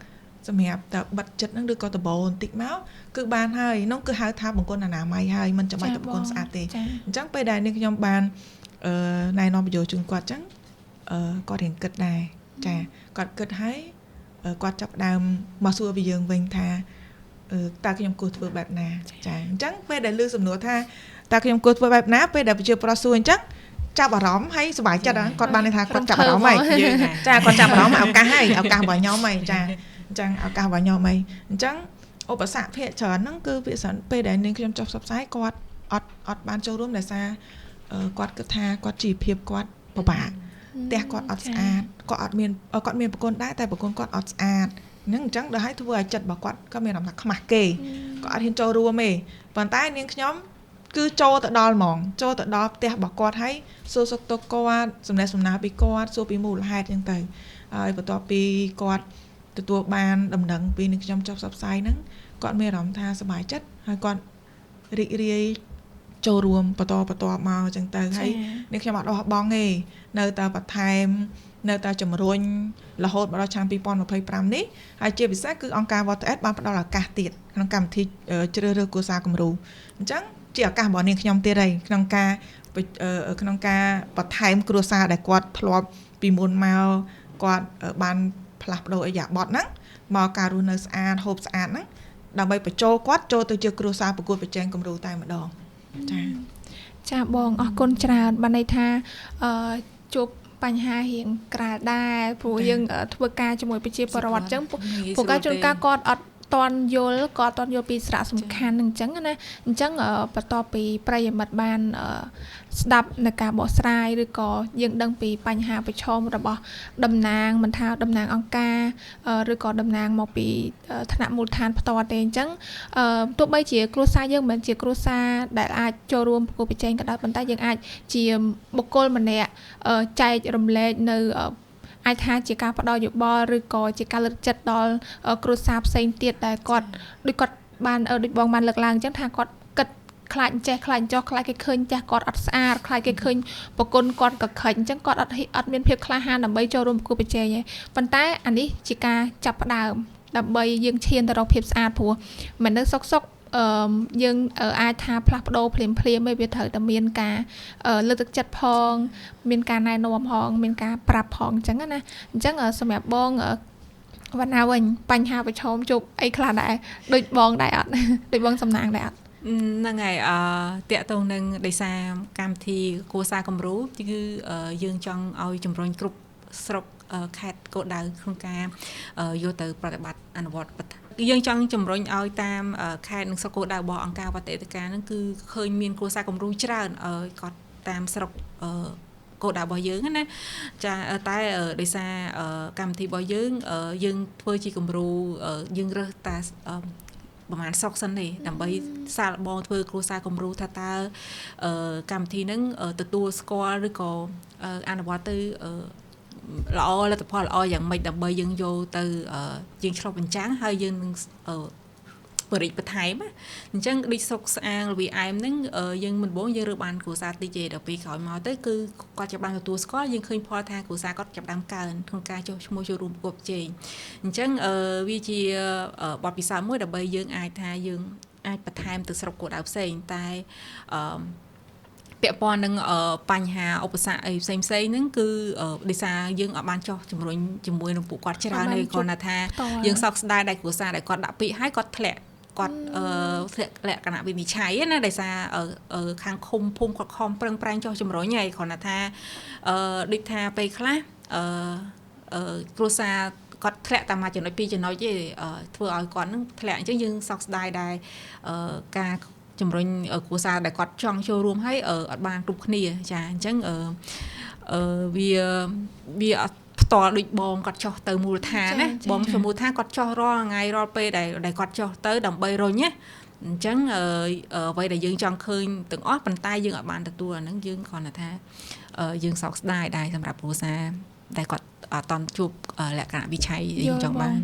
សម្រាប់តែបិទចិត្តហ្នឹងឬក៏ដបូលបន្តិចមកគឺបានហើយនោះគឺហៅថាបង្គន់អនាម័យហើយមិនចាំបាច់តែបង្គន់ស្អាតទេអញ្ចឹងពេលដែលនេះខ្ញុំបានណែនាំបញ្យល់ជូនគាត់អញ្ចឹងគាត់រៀងគិតដែរចាគាត់គិតហើយគាត់ចាប់ដើមមកសួរពីយើងវិញថាតើខ្ញុំគួរធ្វើបែបណាចាអញ្ចឹងពេលដែលលើសំណួរថាតើខ្ញុំគួរធ្វើបែបណាពេលដែលប្រជាប្រដ្ឋសួរអញ្ចឹងចាប់អារម្មណ៍ហើយសប្បាយចិត្តគាត់បានន័យថាគាត់ចាប់អារម្មណ៍ហើយចាគាត់ចាប់អារម្មណ៍ឱកាសហើយឱកាសរបស់ខ្ញុំហើយចាអញ្ចឹងឱកាសរបស់ខ្ញុំហើយអញ្ចឹងឧបសគ្គភាគច្រើនហ្នឹងគឺភាគច្រើនពេលដែលនាងខ្ញុំចុះផ្សព្វផ្សាយគាត់អត់បានចូលរួមដោយសារគាត់គិតថាគាត់ជីវភាពគាត់ពិបាកផ្ទះគាត់អត់ស្អាតគាត់អត់មានគាត់មានប្រគុណដែរតែប្រគុណគាត់អត់ស្អាតហ្នឹងអញ្ចឹងដល់ហើយធ្វើឲ្យចិត្តរបស់គាត់ក៏មានអារម្មណ៍ថាខ្មាស់គេគាត់អត់ហ៊ានចូលរួមទេប៉ុន្តែនាងខ្ញុំគឺចូលទៅដល់ហ្មងចូលទៅដល់ផ្ទះរបស់គាត់ហើយសួរសុខទុក្ខគាត់សំណេះសំណាលពីគាត់សួរពីមូលហេតុអញ្ចឹងទៅហើយបន្ទាប់ពីគាត់ទទួលបានដំណឹងពីនាងខ្ញុំចុះផ្សព្វផ្សាយហ្នឹងគាត់មានអារម្មណ៍ថាសប្បាយចិត្តហើយគាត់រីករាយចូលរួមបន្តបន្តមកអញ្ចឹងទៅហើយនេះខ្ញុំអត់បោះបង់ទេនៅតែបន្ថែមនៅតែជំរុញរហូតមកដល់ឆ្នាំ2025នេះហើយជាពិសេសគឺអង្គការ WaterAid បានផ្ដល់ឱកាសទៀតក្នុងកម្មវិធីជ្រើសរើសគ្រួសារគំរូអញ្ចឹងជាឱកាសរបស់នាងខ្ញុំទៀតហើយក្នុងការបន្ថែមគ្រួសារដែលគាត់ធ្លាប់ពីមុនមកគាត់បានផ្លាស់ប្ដូរឥរិយាបថហ្នឹងមកការរស់នៅស្អាតហូបស្អាតហ្នឹងដើម្បីបញ្ចូលគាត់ចូលទៅជាគ្រួសារប្រកួតប្រជែងគំរូតែម្ដងចាចាបងអរគុណច្រើនបានន័យថាជួបបញ្ហារៀងក្រាលដែរព្រោះយើងធ្វើការជាមួយប្រជាពលរដ្ឋអញ្ចឹងពួកគាត់ជួនកាលគាត់អត់តន់យល់គាត់តន់យល់ពីសារៈសំខាន់នឹងអញ្ចឹងណាអញ្ចឹងបន្ទាប់ពីប្រិយមិត្តបានស្ដាប់នៅការបកស្រាយឬក៏យើងដឹងពីបញ្ហាប្រឈមរបស់តំណាងមិនថាតំណាងអង្គការឬក៏តំណាងមកពីថ្នាក់មូលដ្ឋានផ្ទាល់ទេអញ្ចឹងទោះបីជាគ្រួសារយើងមិនមែនជាគ្រួសារដែលអាចចូលរួមប្រកួតប្រជែងក៏ដោយប៉ុន្តែយើងអាចជាបុគ្គលម្នាក់ចែករំលែកនៅអាចថាជាការផ្ដល់យោបល់ឬក៏ជាការលើកចិត្តដល់គ្រួសារផ្សេងទៀតដែលគាត់ដូចគាត់បានដូចបងបានលើកឡើងអញ្ចឹងថាគាត់គិតខ្លាចចេះខ្លាចចោះខ្លាចគេឃើញចាស់គាត់អត់ស្អាតខ្លាចគេឃើញប្រគុណគាត់កខិចអញ្ចឹងគាត់អត់មានភាពក្លាហានដើម្បីចូលរួមប្រកួតប្រជែងទេប៉ុន្តែអានេះជាការចាប់ផ្ដើមដើម្បីយើងឈានទៅរកភាពស្អាតព្រោះមិននៅសុកយើងអាចថាផ្លាស់ប្ដូរភ្លាមភ្លាមឯងវាត្រូវតែមានការលើកទឹកចិត្តផងមានការណែនាំផងមានការប្រាប់ផងអញ្ចឹងណាអញ្ចឹងសម្រាប់បងវណ្ណាវិញបញ្ហាប្រឈមជួបអីខ្លះដែរដូចបងដែរអត់ដូចបងសំណាងដែរអត់ហ្នឹងហើយតាក់ទងនឹងដោយសារកម្មវិធីគ្រួសារគំរូគឺយើងចង់ឲ្យជំរុញគ្រប់ស្រុកខេត្តគោលដៅក្នុងការយកទៅប្រតិបត្តិអនុវត្តយើងចង់ជំរុញឲ្យតាមខេត្តនិងស្រុកគោលដៅរបស់អង្គការវត្តអេទិកាហ្នឹងគឺឃើញមានគ្រួសារគំរូច្រើនឲ្យគាត់តាមស្រុកគោលដៅរបស់យើងណាចាតែដោយសារកម្មវិធីរបស់យើងយើងធ្វើជាគំរូយើងរើសតាប្រហែលស្រុកសិនទេដើម្បីសាកល្បងធ្វើគ្រួសារគំរូថាតើកម្មវិធីហ្នឹងទទួលស្គាល់ឬក៏អនុវត្តទៅល្អលទ្ធផលល្អយ៉ាងម៉េចដើម្បីយើងយកទៅយើងឆ្លុះបញ្ចាំងហើយយើងនឹងបរិបន្ថែមអញ្ចឹងដូចស្រុកស្អាងល្វីអែមហ្នឹងយើងមិនបងយើងរើបានគ្រួសារតិចទេដល់ពេលក្រោយមកទៅគឺគាត់ចាប់បានទទួលស្គាល់យើងឃើញផលថាគ្រួសារគាត់ចាប់បានកើនក្នុងការចុះឈ្មោះចូលរួមប្រកួតប្រជែងអញ្ចឹងវាជាបទពិសោធន៍មួយដើម្បីយើងអាចថាយើងអាចបន្ថែមទៅស្រុកគោលដៅផ្សេងតែពាក់ព័ន្ធនឹងបញ្ហាឧបសគ្គអីផ្សេងផ្សេងហ្នឹងគឺដោយសារយើងអត់បានចោះជំរុញជាមួយនឹងពួកគាត់ច្រើនទេគ្រាន់តែថាយើងសោកស្ដាយដែលគ្រួសារដែលគាត់ដាក់ពាក្យហើយគាត់ធ្លាក់គាត់ធ្លាក់លក្ខណៈវិនិច្ឆ័យណាដោយសារខាងឃុំភូមិគាត់ខំប្រឹងប្រែងចោះជំរុញហើយគ្រាន់តែថាដូចថាពេលខ្លះគ្រួសារគាត់ធ្លាក់តាមមួយចំណុចពីរចំណុចទេធ្វើឲ្យគាត់នឹងធ្លាក់អញ្ចឹងយើងសោកស្ដាយដែរការជំរុញគ្រួសារដែលគាត់ចង់ចូលរួមហើយអត់បានគ្រប់គ្នាចាអញ្ចឹងវាអត់ ផ្ទាល់ដូចបងគាត់ចុះទៅមូលដ្ឋានណាបងទៅមូលដ្ឋានគាត់ចុះរាល់ថ្ងៃរាល់ពេលដែលគាត់ចុះទៅដើម្បីរុញណាអញ្ចឹងអ្វីដែលយើងចង់ឃើញទាំងអស់ប៉ុន្តែយើងអត់បានទទួលអាហ្នឹងយើងគ្រាន់តែថាយើងសោកស្ដាយដែរសម្រាប់គ្រួសារដែលគាត់អត់តន់ជួបលក្ខណៈវិឆ័យយើងចង់បាន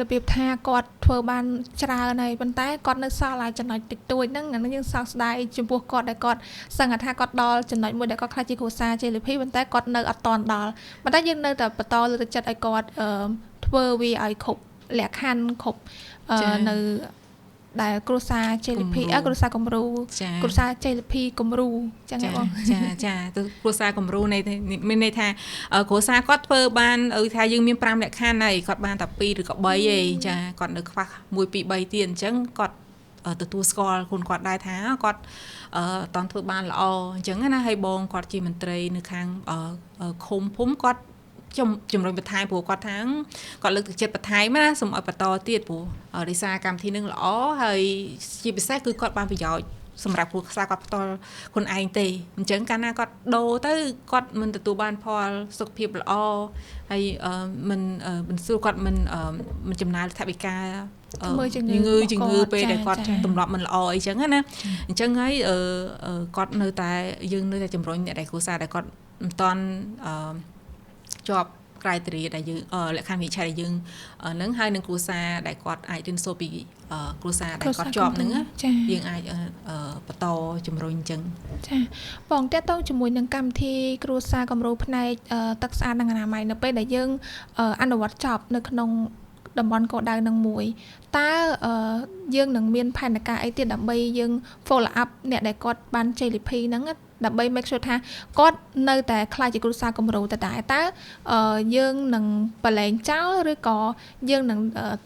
របៀបថាគាត់ធ្វើបានច្រើនហើយប៉ុន្តែគាត់នៅសល់ឲ្យចំណុចតិចតួចហ្នឹងអាហ្នឹងយើងសោកស្ដាយចំពោះគាត់ដែលគាត់សឹងថាគាត់ដល់ចំណុចមួយដែលគាត់ខ្លាចជាគ្រួសារជ័យលាភីប៉ុន្តែគាត់នៅអត់តន់ដល់ប៉ុន្តែយើងនៅតែបន្តលើកទឹកចិត្តឲ្យគាត់ធ្វើវាឲ្យគ្រប់លក្ខខណ្ឌគ្រប់នៅដែលគ្រួសារជ័យលាភីគ្រួសារគំរូគ្រួសារជ័យលាភីគំរូចឹងហ៎បងចាចាទៅគ្រួសារគំរូនៃមានន័យថាគ្រួសារគាត់ធ្វើបានថាយើងមាន5លក្ខខណ្ឌហើយគាត់បានតែ2ឬក៏3ឯងចាគាត់នៅខ្វះ1 2 3ទៀតអញ្ចឹងគាត់ទទួលស្គាល់ខ្លួនគាត់ដែរថាគាត់តន់ធ្វើបានល្អអញ្ចឹងណាហើយបងគាត់ជាមន្ត្រីនៅខាងឃុំភូមិគាត់ជំរុញបន្ថែមព្រោះគាត់ថាគាត់លើកទឹកចិត្តបន្ថែមណាសូមឲ្យបន្តទៀតព្រោះដោយសារកម្មវិធីនឹងល្អហើយជាពិសេសគឺគាត់បានប្រយោជន៍សម្រាប់គ្រួសារគាត់ផ្ទាល់ខ្លួនឯងទេអញ្ចឹងកាលណាគាត់ដូរទៅគាត់មិនទទួលបានផលសុខភាពល្អហើយមិនស្រួលគាត់មិនចំណាយថវិកាជំងឺពេលដែលគាត់ទម្លាប់មិនល្អអីចឹងណាអញ្ចឹងហើយគាត់នៅតែយើងនៅតែជំរុញអ្នកដែលគ្រួសារដែលគាត់មិនទាន់ជាប់ criteria ដែលយើងលក្ខខណ្ឌវិនិច្ឆ័យដែលយើងនឹងហើយនឹងគ្រួសារដែលគាត់អាចរៀនសូត្រពីគ្រួសារដែលគាត់ជាប់ហ្នឹងយើងអាចបន្តជំរុញអញ្ចឹងចាបងតើតើជាមួយនឹងកម្មវិធីគ្រួសារគំរូផ្នែកទឹកស្អាតនិងអនាម័យនៅពេលដែលយើងអនុវត្តចប់នៅក្នុងតំបន់គោលដៅនឹងមួយតើយើងនឹងមានផែនការអីទៀតដើម្បីយើង follow up អ្នកដែលគាត់បានជ័យលាភីហ្នឹងដើម្បី make sure ថាគាត់នៅតែក្លាយជាគ្រួសារគំរូតតែតើយើងនឹងប្រឡែងចោលឬក៏យើងនឹង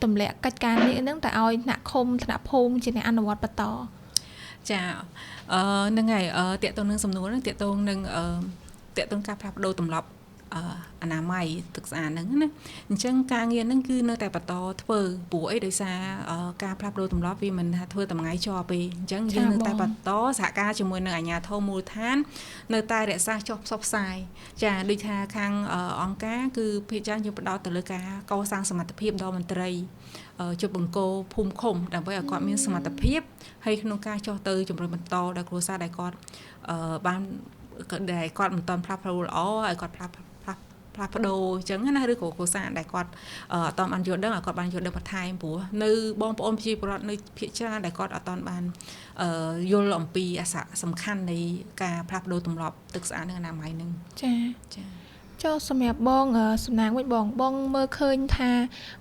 ទម្លាក់កិច្ចការនេះនឹងទៅឲ្យថ្នាក់ឃុំថ្នាក់ភូមិជាអ្នកអនុវត្តបន្តចាហ្នឹងហើយទាក់ទងនឹងសំណួរហ្នឹងទាក់ទងនឹងការផ្លាស់ប្ដូរទម្លាប់អនាម័យទឹកស្អាតហ្នឹងណាអញ្ចឹងការងារហ្នឹងគឺនៅតែបន្តធ្វើព្រោះអីដោយសារការផ្លាស់ប្ដូរទម្លាប់វាមិនថាធ្វើតែមួយថ្ងៃជាប់ទេអញ្ចឹងយើងនៅតែបន្តសហការជាមួយនឹងអាជ្ញាធរមូលដ្ឋាននៅតែរក្សាចុះផ្សព្វផ្សាយចាដូចថាខាងអង្គការគឺភាគច្រើនយើងផ្ដោតទៅលើការកសាងសមត្ថភាពដល់មន្ត្រីជប់បង្គោលភូមិឃុំដើម្បីឲ្យគាត់មានសមត្ថភាពហើយក្នុងការចុះទៅជំរុញបន្តដល់គ្រួសារដែលគាត់បានដែលគាត់មិនទាន់ផ្លាស់ប្ដូរល្អឲ្យគាត់ផ្លាស់ប្ដូរអញ្ចឹងណាឬក៏គ្រួសារដែលគាត់អត់ទាន់បានយល់ដឹងឲ្យគាត់បានយល់ដឹងបន្ថែមព្រោះនៅបងប្អូនប្រជាពលរដ្ឋនៅភាគច្រើនដែលគាត់អត់ទាន់បានយល់អំពីអសារៈសំខាន់នៃការផ្លាស់ប្ដូរទម្លាប់ទឹកស្អាតនិងអនាម័យនឹងចាចាចុះសម្រាប់បងសំណាងវិញបងមើលឃើញថា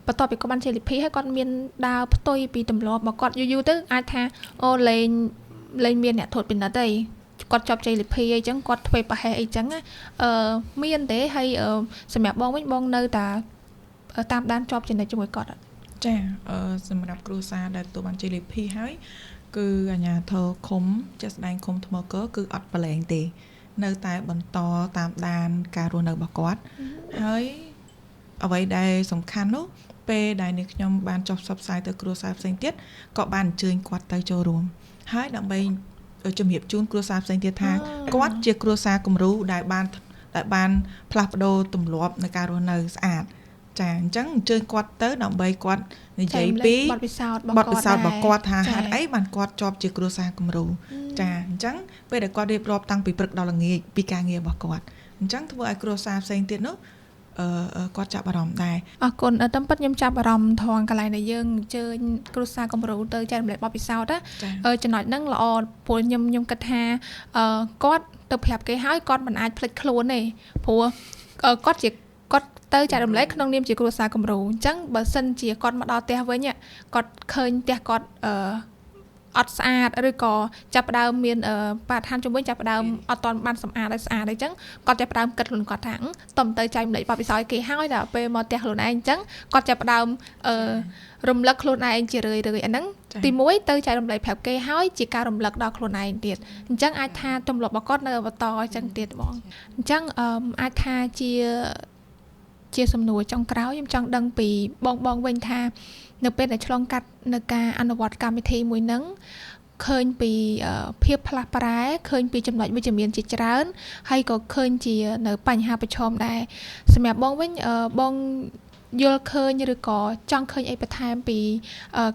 បន្ទាប់ពីគាត់បានជ័យលាភីហើយគាត់មានដើរផ្ទុយពីទម្លាប់របស់គាត់យូរៗទៅអាចថាអូលែងមានអ្នកត្រួតពិនិត្យទេគាត់ជាប់ជ័យលាភីអីចឹងគាត់ធ្វើប្រហែសអីចឹងណាមានទេហើយសម្រាប់បងវិញបងនៅតែតាមដានជាប់ចំណិចជាមួយគាត់ចាសម្រាប់គ្រួសារដែលទទួលបានជ័យលាភីហើយគឺអាជ្ញាធរឃុំជាក់ស្ដែងឃុំថ្មកគឺអត់ប្រឡែងទេនៅតែបន្តតាមដានការរស់នៅរបស់គាត់ហើយអ្វីដែលសំខាន់នោះពេលដែលនេះខ្ញុំបានចុះផ្សព្វផ្សាយទៅគ្រួសារផ្សេងទៀតក៏បានអញ្ជើញគាត់ទៅចូលរួមហើយដើម្បីជំរាបជូនគ្រួសារផ្សេងទៀតថាគាត់ជាគ្រួសារគំរូដែលបានផ្លាស់ប្ដូរទម្លាប់នៃការរស់នៅស្អាតចាអញ្ចឹងអញ្ជើញគាត់ទៅដើម្បីគាត់និយាយពីបទពិសោធន៍របស់គាត់ថាហេតុអីបានគាត់ជាប់ជាគ្រួសារគំរូចាអញ្ចឹងពេលដែលគាត់រៀបរាប់តាំងពីព្រឹកដល់ល្ងាចពីការងាររបស់គាត់អញ្ចឹងធ្វើឲ្យគ្រួសារផ្សេងទៀតនោះគាត់ចាប់អារម្មណ៍ដែរអរគុណតាមពិតខ្ញុំចាប់អារម្មណ៍ថងកន្លែងដែលយើងអញ្ជើញគ្រួសារគំរូទៅចែករំលែកបទពិសោធន៍ណាចំណុចហ្នឹងល្អព្រោះខ្ញុំគិតថាគាត់ទៅប្រាប់គេហើយគាត់មិនអាចភ្លេចខ្លួនទេព្រោះគាត់ទៅចែករំលែកក្នុងនាមជាគ្រួសារគំរូអញ្ចឹងបើសិនជាគាត់មកដល់ផ្ទះវិញគាត់ឃើញផ្ទះគាត់អត់ស្អាតឬក៏ចាប់ផ្ដើមមានបរិស្ថានជុំវិញចាប់ផ្ដើមអត់ទាន់បានសម្អាតឲ្យស្អាតអីចឹងគាត់ចាប់ផ្ដើមគិតខ្លួនគាត់ថាតំទៅចែកម្លែកបទពិសោធន៍គេហើយដល់ពេលមកផ្ទះខ្លួនឯងអញ្ចឹងគាត់ចាប់ផ្ដើមរំលឹកខ្លួនឯងជារឿយៗអាហ្នឹងទី1ទៅចែករំលែកប្រាប់គេហើយជាការរំលឹកដល់ខ្លួនឯងទៀតអញ្ចឹងអាចថាទម្លាប់របស់គាត់នៅបន្តអញ្ចឹងទៀតបងអញ្ចឹងអាចថាជាសំណួរចុងក្រោយខ្ញុំចង់ដឹងពីបងវិញថានៅពេលដែលឆ្លងកាត់នៅការអនុវត្តកម្មវិធីមួយហ្នឹង ឃើញពីភាពផ្លាស់ប្រែឃើញពីចំណុចវិជ្ជមានជាច្រើនហើយក៏ឃើញជានៅបញ្ហាប្រឈមដែរសម្រាប់បងវិញបងយល់ឃើញឬក៏ចង់ឃើញអីបន្ថែមពី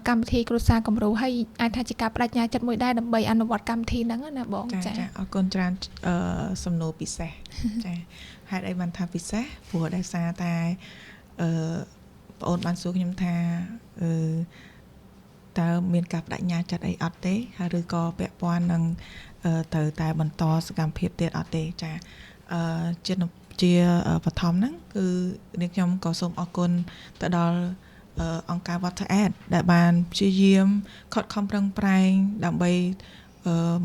កម្មវិធីគ្រួសារគំរូហើយអាចថាជាការបដិញ្ញាចិត្តមួយដែរដើម្បីអនុវត្តកម្មវិធីហ្នឹងណាបងចាចាអរគុណច្រើនសំណួរពិសេសចាហេតុអីបានថាពិសេសព្រោះដោយសារតែបងអូនបានសួរខ្ញុំថាតើមានការបដិញ្ញាចិត្តអីអត់ទេហើយឬក៏ពាក់ព័ន្ធនឹងត្រូវតែបន្តសកម្មភាពទៀតអត់ទេចាជាបឋមហ្នឹងគឺនាងខ្ញុំក៏សូមអរគុណទៅដល់អង្គការ Water Aid ដែលបានព្យាយាមខិតខំប្រឹងប្រែងដើម្បី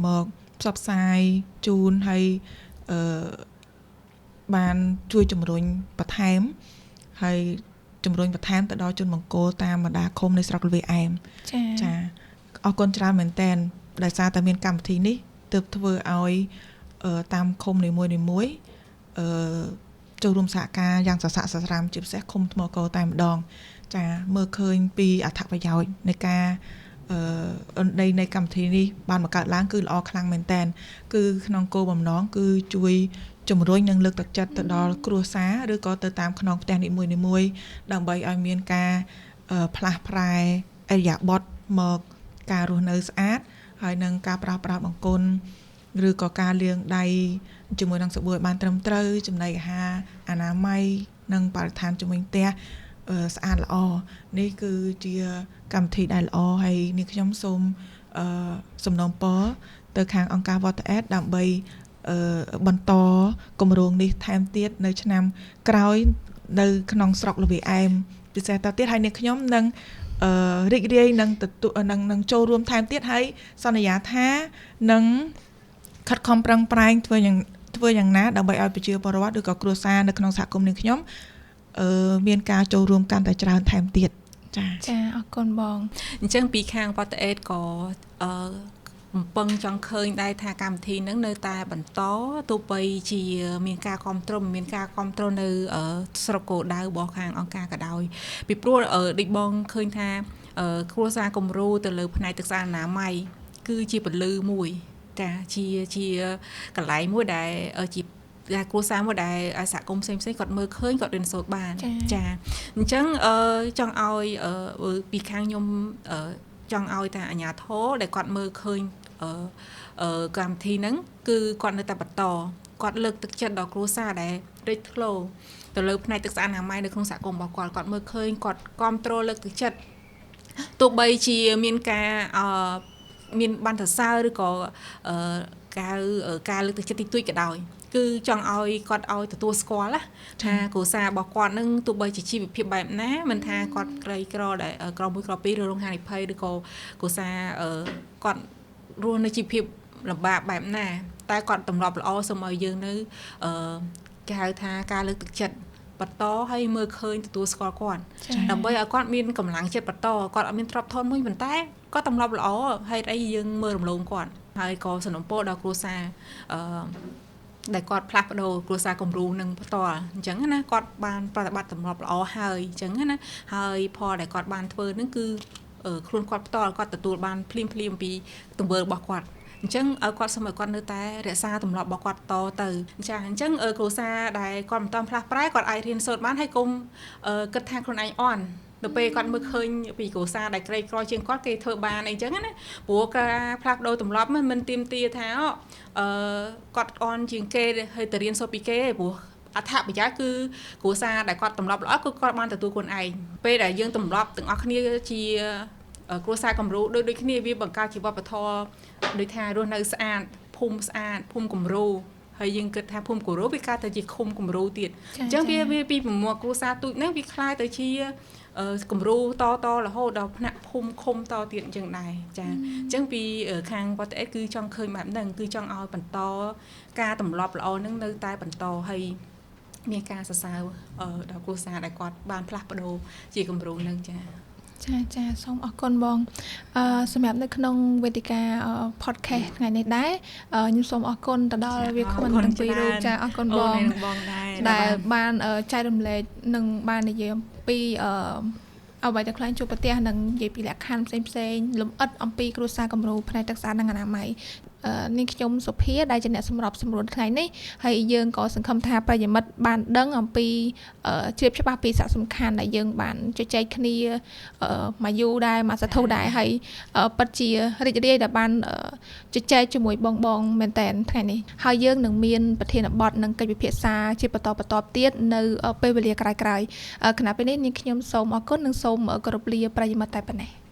មកផ្សព្វផ្សាយជូនហើយបានជួយជំរុញបន្ថែមហើយជំរុញបន្ថែមទៅដល់ជនបង្គោលតាមបណ្ដាឃុំនៃស្រុកល្វាឯមចាអរគុណច្រើនមែនតែនដោយសារតែមានកម្មវិធីនេះទើបធ្វើឲ្យតាមឃុំនីមួយៗចូលរួមសហការយ៉ាងសស័ក្តិសស្រាមជាពិសេសឃុំថ្មកោតែម្ដងចាមើលឃើញពីអត្ថប្រយោជន៍នៃការនៃកម្មវិធីនេះបានបង្កើតឡើងគឺល្អខ្លាំងមែនតែនគឺក្នុងគោលបំណងគឺជួយជំរុញនិងលើកទឹកចិត្តទៅដល់គ្រួសារឬក៏ទៅតាមខ្នងផ្ទះនីមួយៗដើម្បីឲ្យមានការផ្លាស់ប្រែឥរិយាបថមកការរស់នៅស្អាតហើយនឹងការប្រើប្រាស់បង្គន់ឬក៏ការលាងដៃជាមួយនឹងសាប៊ូឲ្យបានត្រឹមត្រូវចំណីអាហារអនាម័យនិងបរិស្ថានជុំវិញផ្ទះស្អាតល្អនេះគឺជាកម្មវិធីដែលល្អហើយនេះខ្ញុំសូមសំណូមពរទៅខាងអង្គការ Water Aid ដើម្បីបន្តគម្រោងនេះថែមទៀតនៅឆ្នាំក្រោយនៅក្នុងស្រុកល្វាឯមពិសេសតទៀតហើយនេះខ្ញុំនឹងរីករាយនឹងនឹងចូលរួមថែមទៀតហើយសន្យាថានឹងខិតខំប្រឹងប្រែងធ្វើយ៉ាងណាដើម្បីឲ្យប្រជាពលរដ្ឋឬក៏គ្រួសារនៅក្នុងសហគមន៍នេះខ្ញុំមានការចូលរួមកាន់តែច្រើនថែមទៀតចាចាអរគុណបងអញ្ចឹងពីខាង Water Aid ក៏កំពឹងចង់ឃើញដែរថាកម្មវិធីហ្នឹងនៅតែបន្តទោះបីជាមានការគ្រប់គ្រងមានការគ្រប់គ្រងនៅស្រុកគោលដៅរបស់ខាងអង្គការក៏ដោយពីព្រោះដូចបងឃើញថាគ្រួសារគំរូទៅលើផ្នែកទឹកស្អាតអនាម័យគឺជាពលឺមួយចាជាកន្លែងមួយដែលជាគ្រួសារមួយដែលសហគមន៍ផ្សេងៗគាត់មើលឃើញគាត់រៀនសូត្របានចាអញ្ចឹងចង់ឲ្យពីខាងខ្ញុំចង់ឲ្យតាអាជ្ញាធរដែលគាត់មើលឃើញកម្មវិធីហ្នឹងគឺគាត់នៅតែបន្តគាត់លើកទឹកចិត្តដល់គ្រួសារដែលរិចធ្លោទៅលើផ្នែកទឹកស្អាតអនាម័យនៅក្នុងសហគមន៍របស់គាត់គាត់មើលឃើញគាត់គាំទ្រលើកទឹកចិត្តទោះបីជាមានការមានបានសរសើរឬក៏ការលើកទឹកចិត្តតិចតួចក៏ដោយគឺចង់ឲ្យគាត់ឲ្យទទួលស្គាល់ណាថាគ្រួសាររបស់គាត់នឹងទោះបីជាជីវភាពបែបណាមិនថាគាត់ក្រីក្រដែលក្រ1ក្រ2ឬរងហានិភ័យឬក៏គ្រួសារគាត់រស់នៅជីវភាពលំបាកបែបណាតែគាត់ទម្លាប់ល្អសូមឲ្យយើងនៅគេហៅថាការលើកទឹកចិត្តបន្តឲ្យមើលឃើញទទួលស្គាល់គាត់ដើម្បីឲ្យគាត់មានកម្លាំងចិត្តបន្តគាត់អត់មានទ្រព្យធនមួយប៉ុន្តែគាត់ទម្លាប់ល្អហើយអីយើងមើលរំលងគាត់ហើយក៏សំណូមពរដល់គ្រួសារដែលគាត់ផ្លាស់ប្ដូរគ្រួសារគំរូនឹងផ្ទាល់អញ្ចឹងណាគាត់បានប្រតិបត្តិទម្លាប់ល្អហើយអញ្ចឹងណាហើយផលដែលគាត់បានធ្វើនឹងគឺខ្លួនគាត់ផ្ទាល់គាត់ទទួលបានភ្លាមៗពីទង្វើរបស់គាត់អញ្ចឹងឲ្យគាត់សូមឲ្យគាត់នៅតែរក្សាទម្លាប់របស់គាត់តទៅចាអញ្ចឹងគ្រួសារដែលគាត់មិនទាន់ផ្លាស់ប្រែគាត់អាចរៀនសូត្របានហើយកុំគិតថាខ្លួនឯងអន់ដល់ពេលគាត់មើលឃើញពីគ្រួសារដែលក្រីក្រជាងគាត់គេធ្វើបានអីចឹងណាព្រោះការផ្លាស់ប្ដូរទម្លាប់មិនទាមទារថាគាត់អន់ជាងគេហើយទៅរៀនសូត្រពីគេទេព្រោះអត្ថប្រយោជន៍គឺគ្រួសារដែលគាត់ទម្លាប់ល្អគឺគាត់បានទទួលខ្លួនឯងពេលដែលយើងទម្លាប់ទាំងអស់គ្នាជាគ្រួសារគំរូដូចគ្នាវាបង្កើតជាវប្បធម៌ដូចថារស់នៅស្អាតភូមិស្អាតភូមិគំរូហើយយើងគិតថាភូមិគំរូវាកើតទៅជាឃុំគំរូទៀតអញ្ចឹងវាពីប្រមូលគ្រួសារទូចហ្នឹងវាคล้ายទៅជាគំរូតរហូតដល់ថ្នាក់ភូមិឃុំតទៀតអញ្ចឹងដែរចាអញ្ចឹងពីខាង Water Aid គឺចង់ឃើញបែបហ្នឹងគឺចង់ឲ្យបន្តការទម្លាប់ល្អហ្នឹងនៅតែបន្តហើយមានការសរសើរដល់គ្រួសារដែលគាត់បានផ្លាស់ប្ដូរជាគំរូហ្នឹងចាចាចាសូមអរគុណបងសម្រាប់នៅក្នុងវេទិកា podcast ថ្ងៃនេះដែរខ្ញុំសូមអរគុណទៅដល់វាគ្មិនទាំងពីររូបចាអរគុណបងដែលបានចែករំលែកនិងបាននិយាយអំពី អ្វីដែលខ្លួនជួបប្រទះនិងនិយាយពីលក្ខខណ្ឌផ្សេងផ្សេងលម្អិតអំពីគ្រួសារគំរូផ្នែកទឹកស្អាតនិងអនាម័យ នាងខ្ញុំសុភាដែលជាអ្នកសម្របសម្រួលថ្ងៃនេះ ហើយយើងក៏សង្ឃឹមថាប្រិយមិត្តបានដឹងអំពីជ្រាបច្បាស់ពីសារៈសំខាន់ដែលយើងបានជជែកគ្នាមួយយូរដែរ មួយសធុះដែរ ហើយពិតជារីករាយដែលបានជជែកជាមួយបងបងមែនតែនថ្ងៃនេះ ហើយយើងនឹងមានប្រធានបទនិងកិច្ចពិភាក្សាជាបន្តបន្ទាប់ទៀតនៅពេលវេលាក្រោយៗ។ ខណៈពេលនេះនាងខ្ញុំសូមអរគុណនិងសូមគោរពលាប្រិយមិត្តតែប៉ុណ្ណេះ។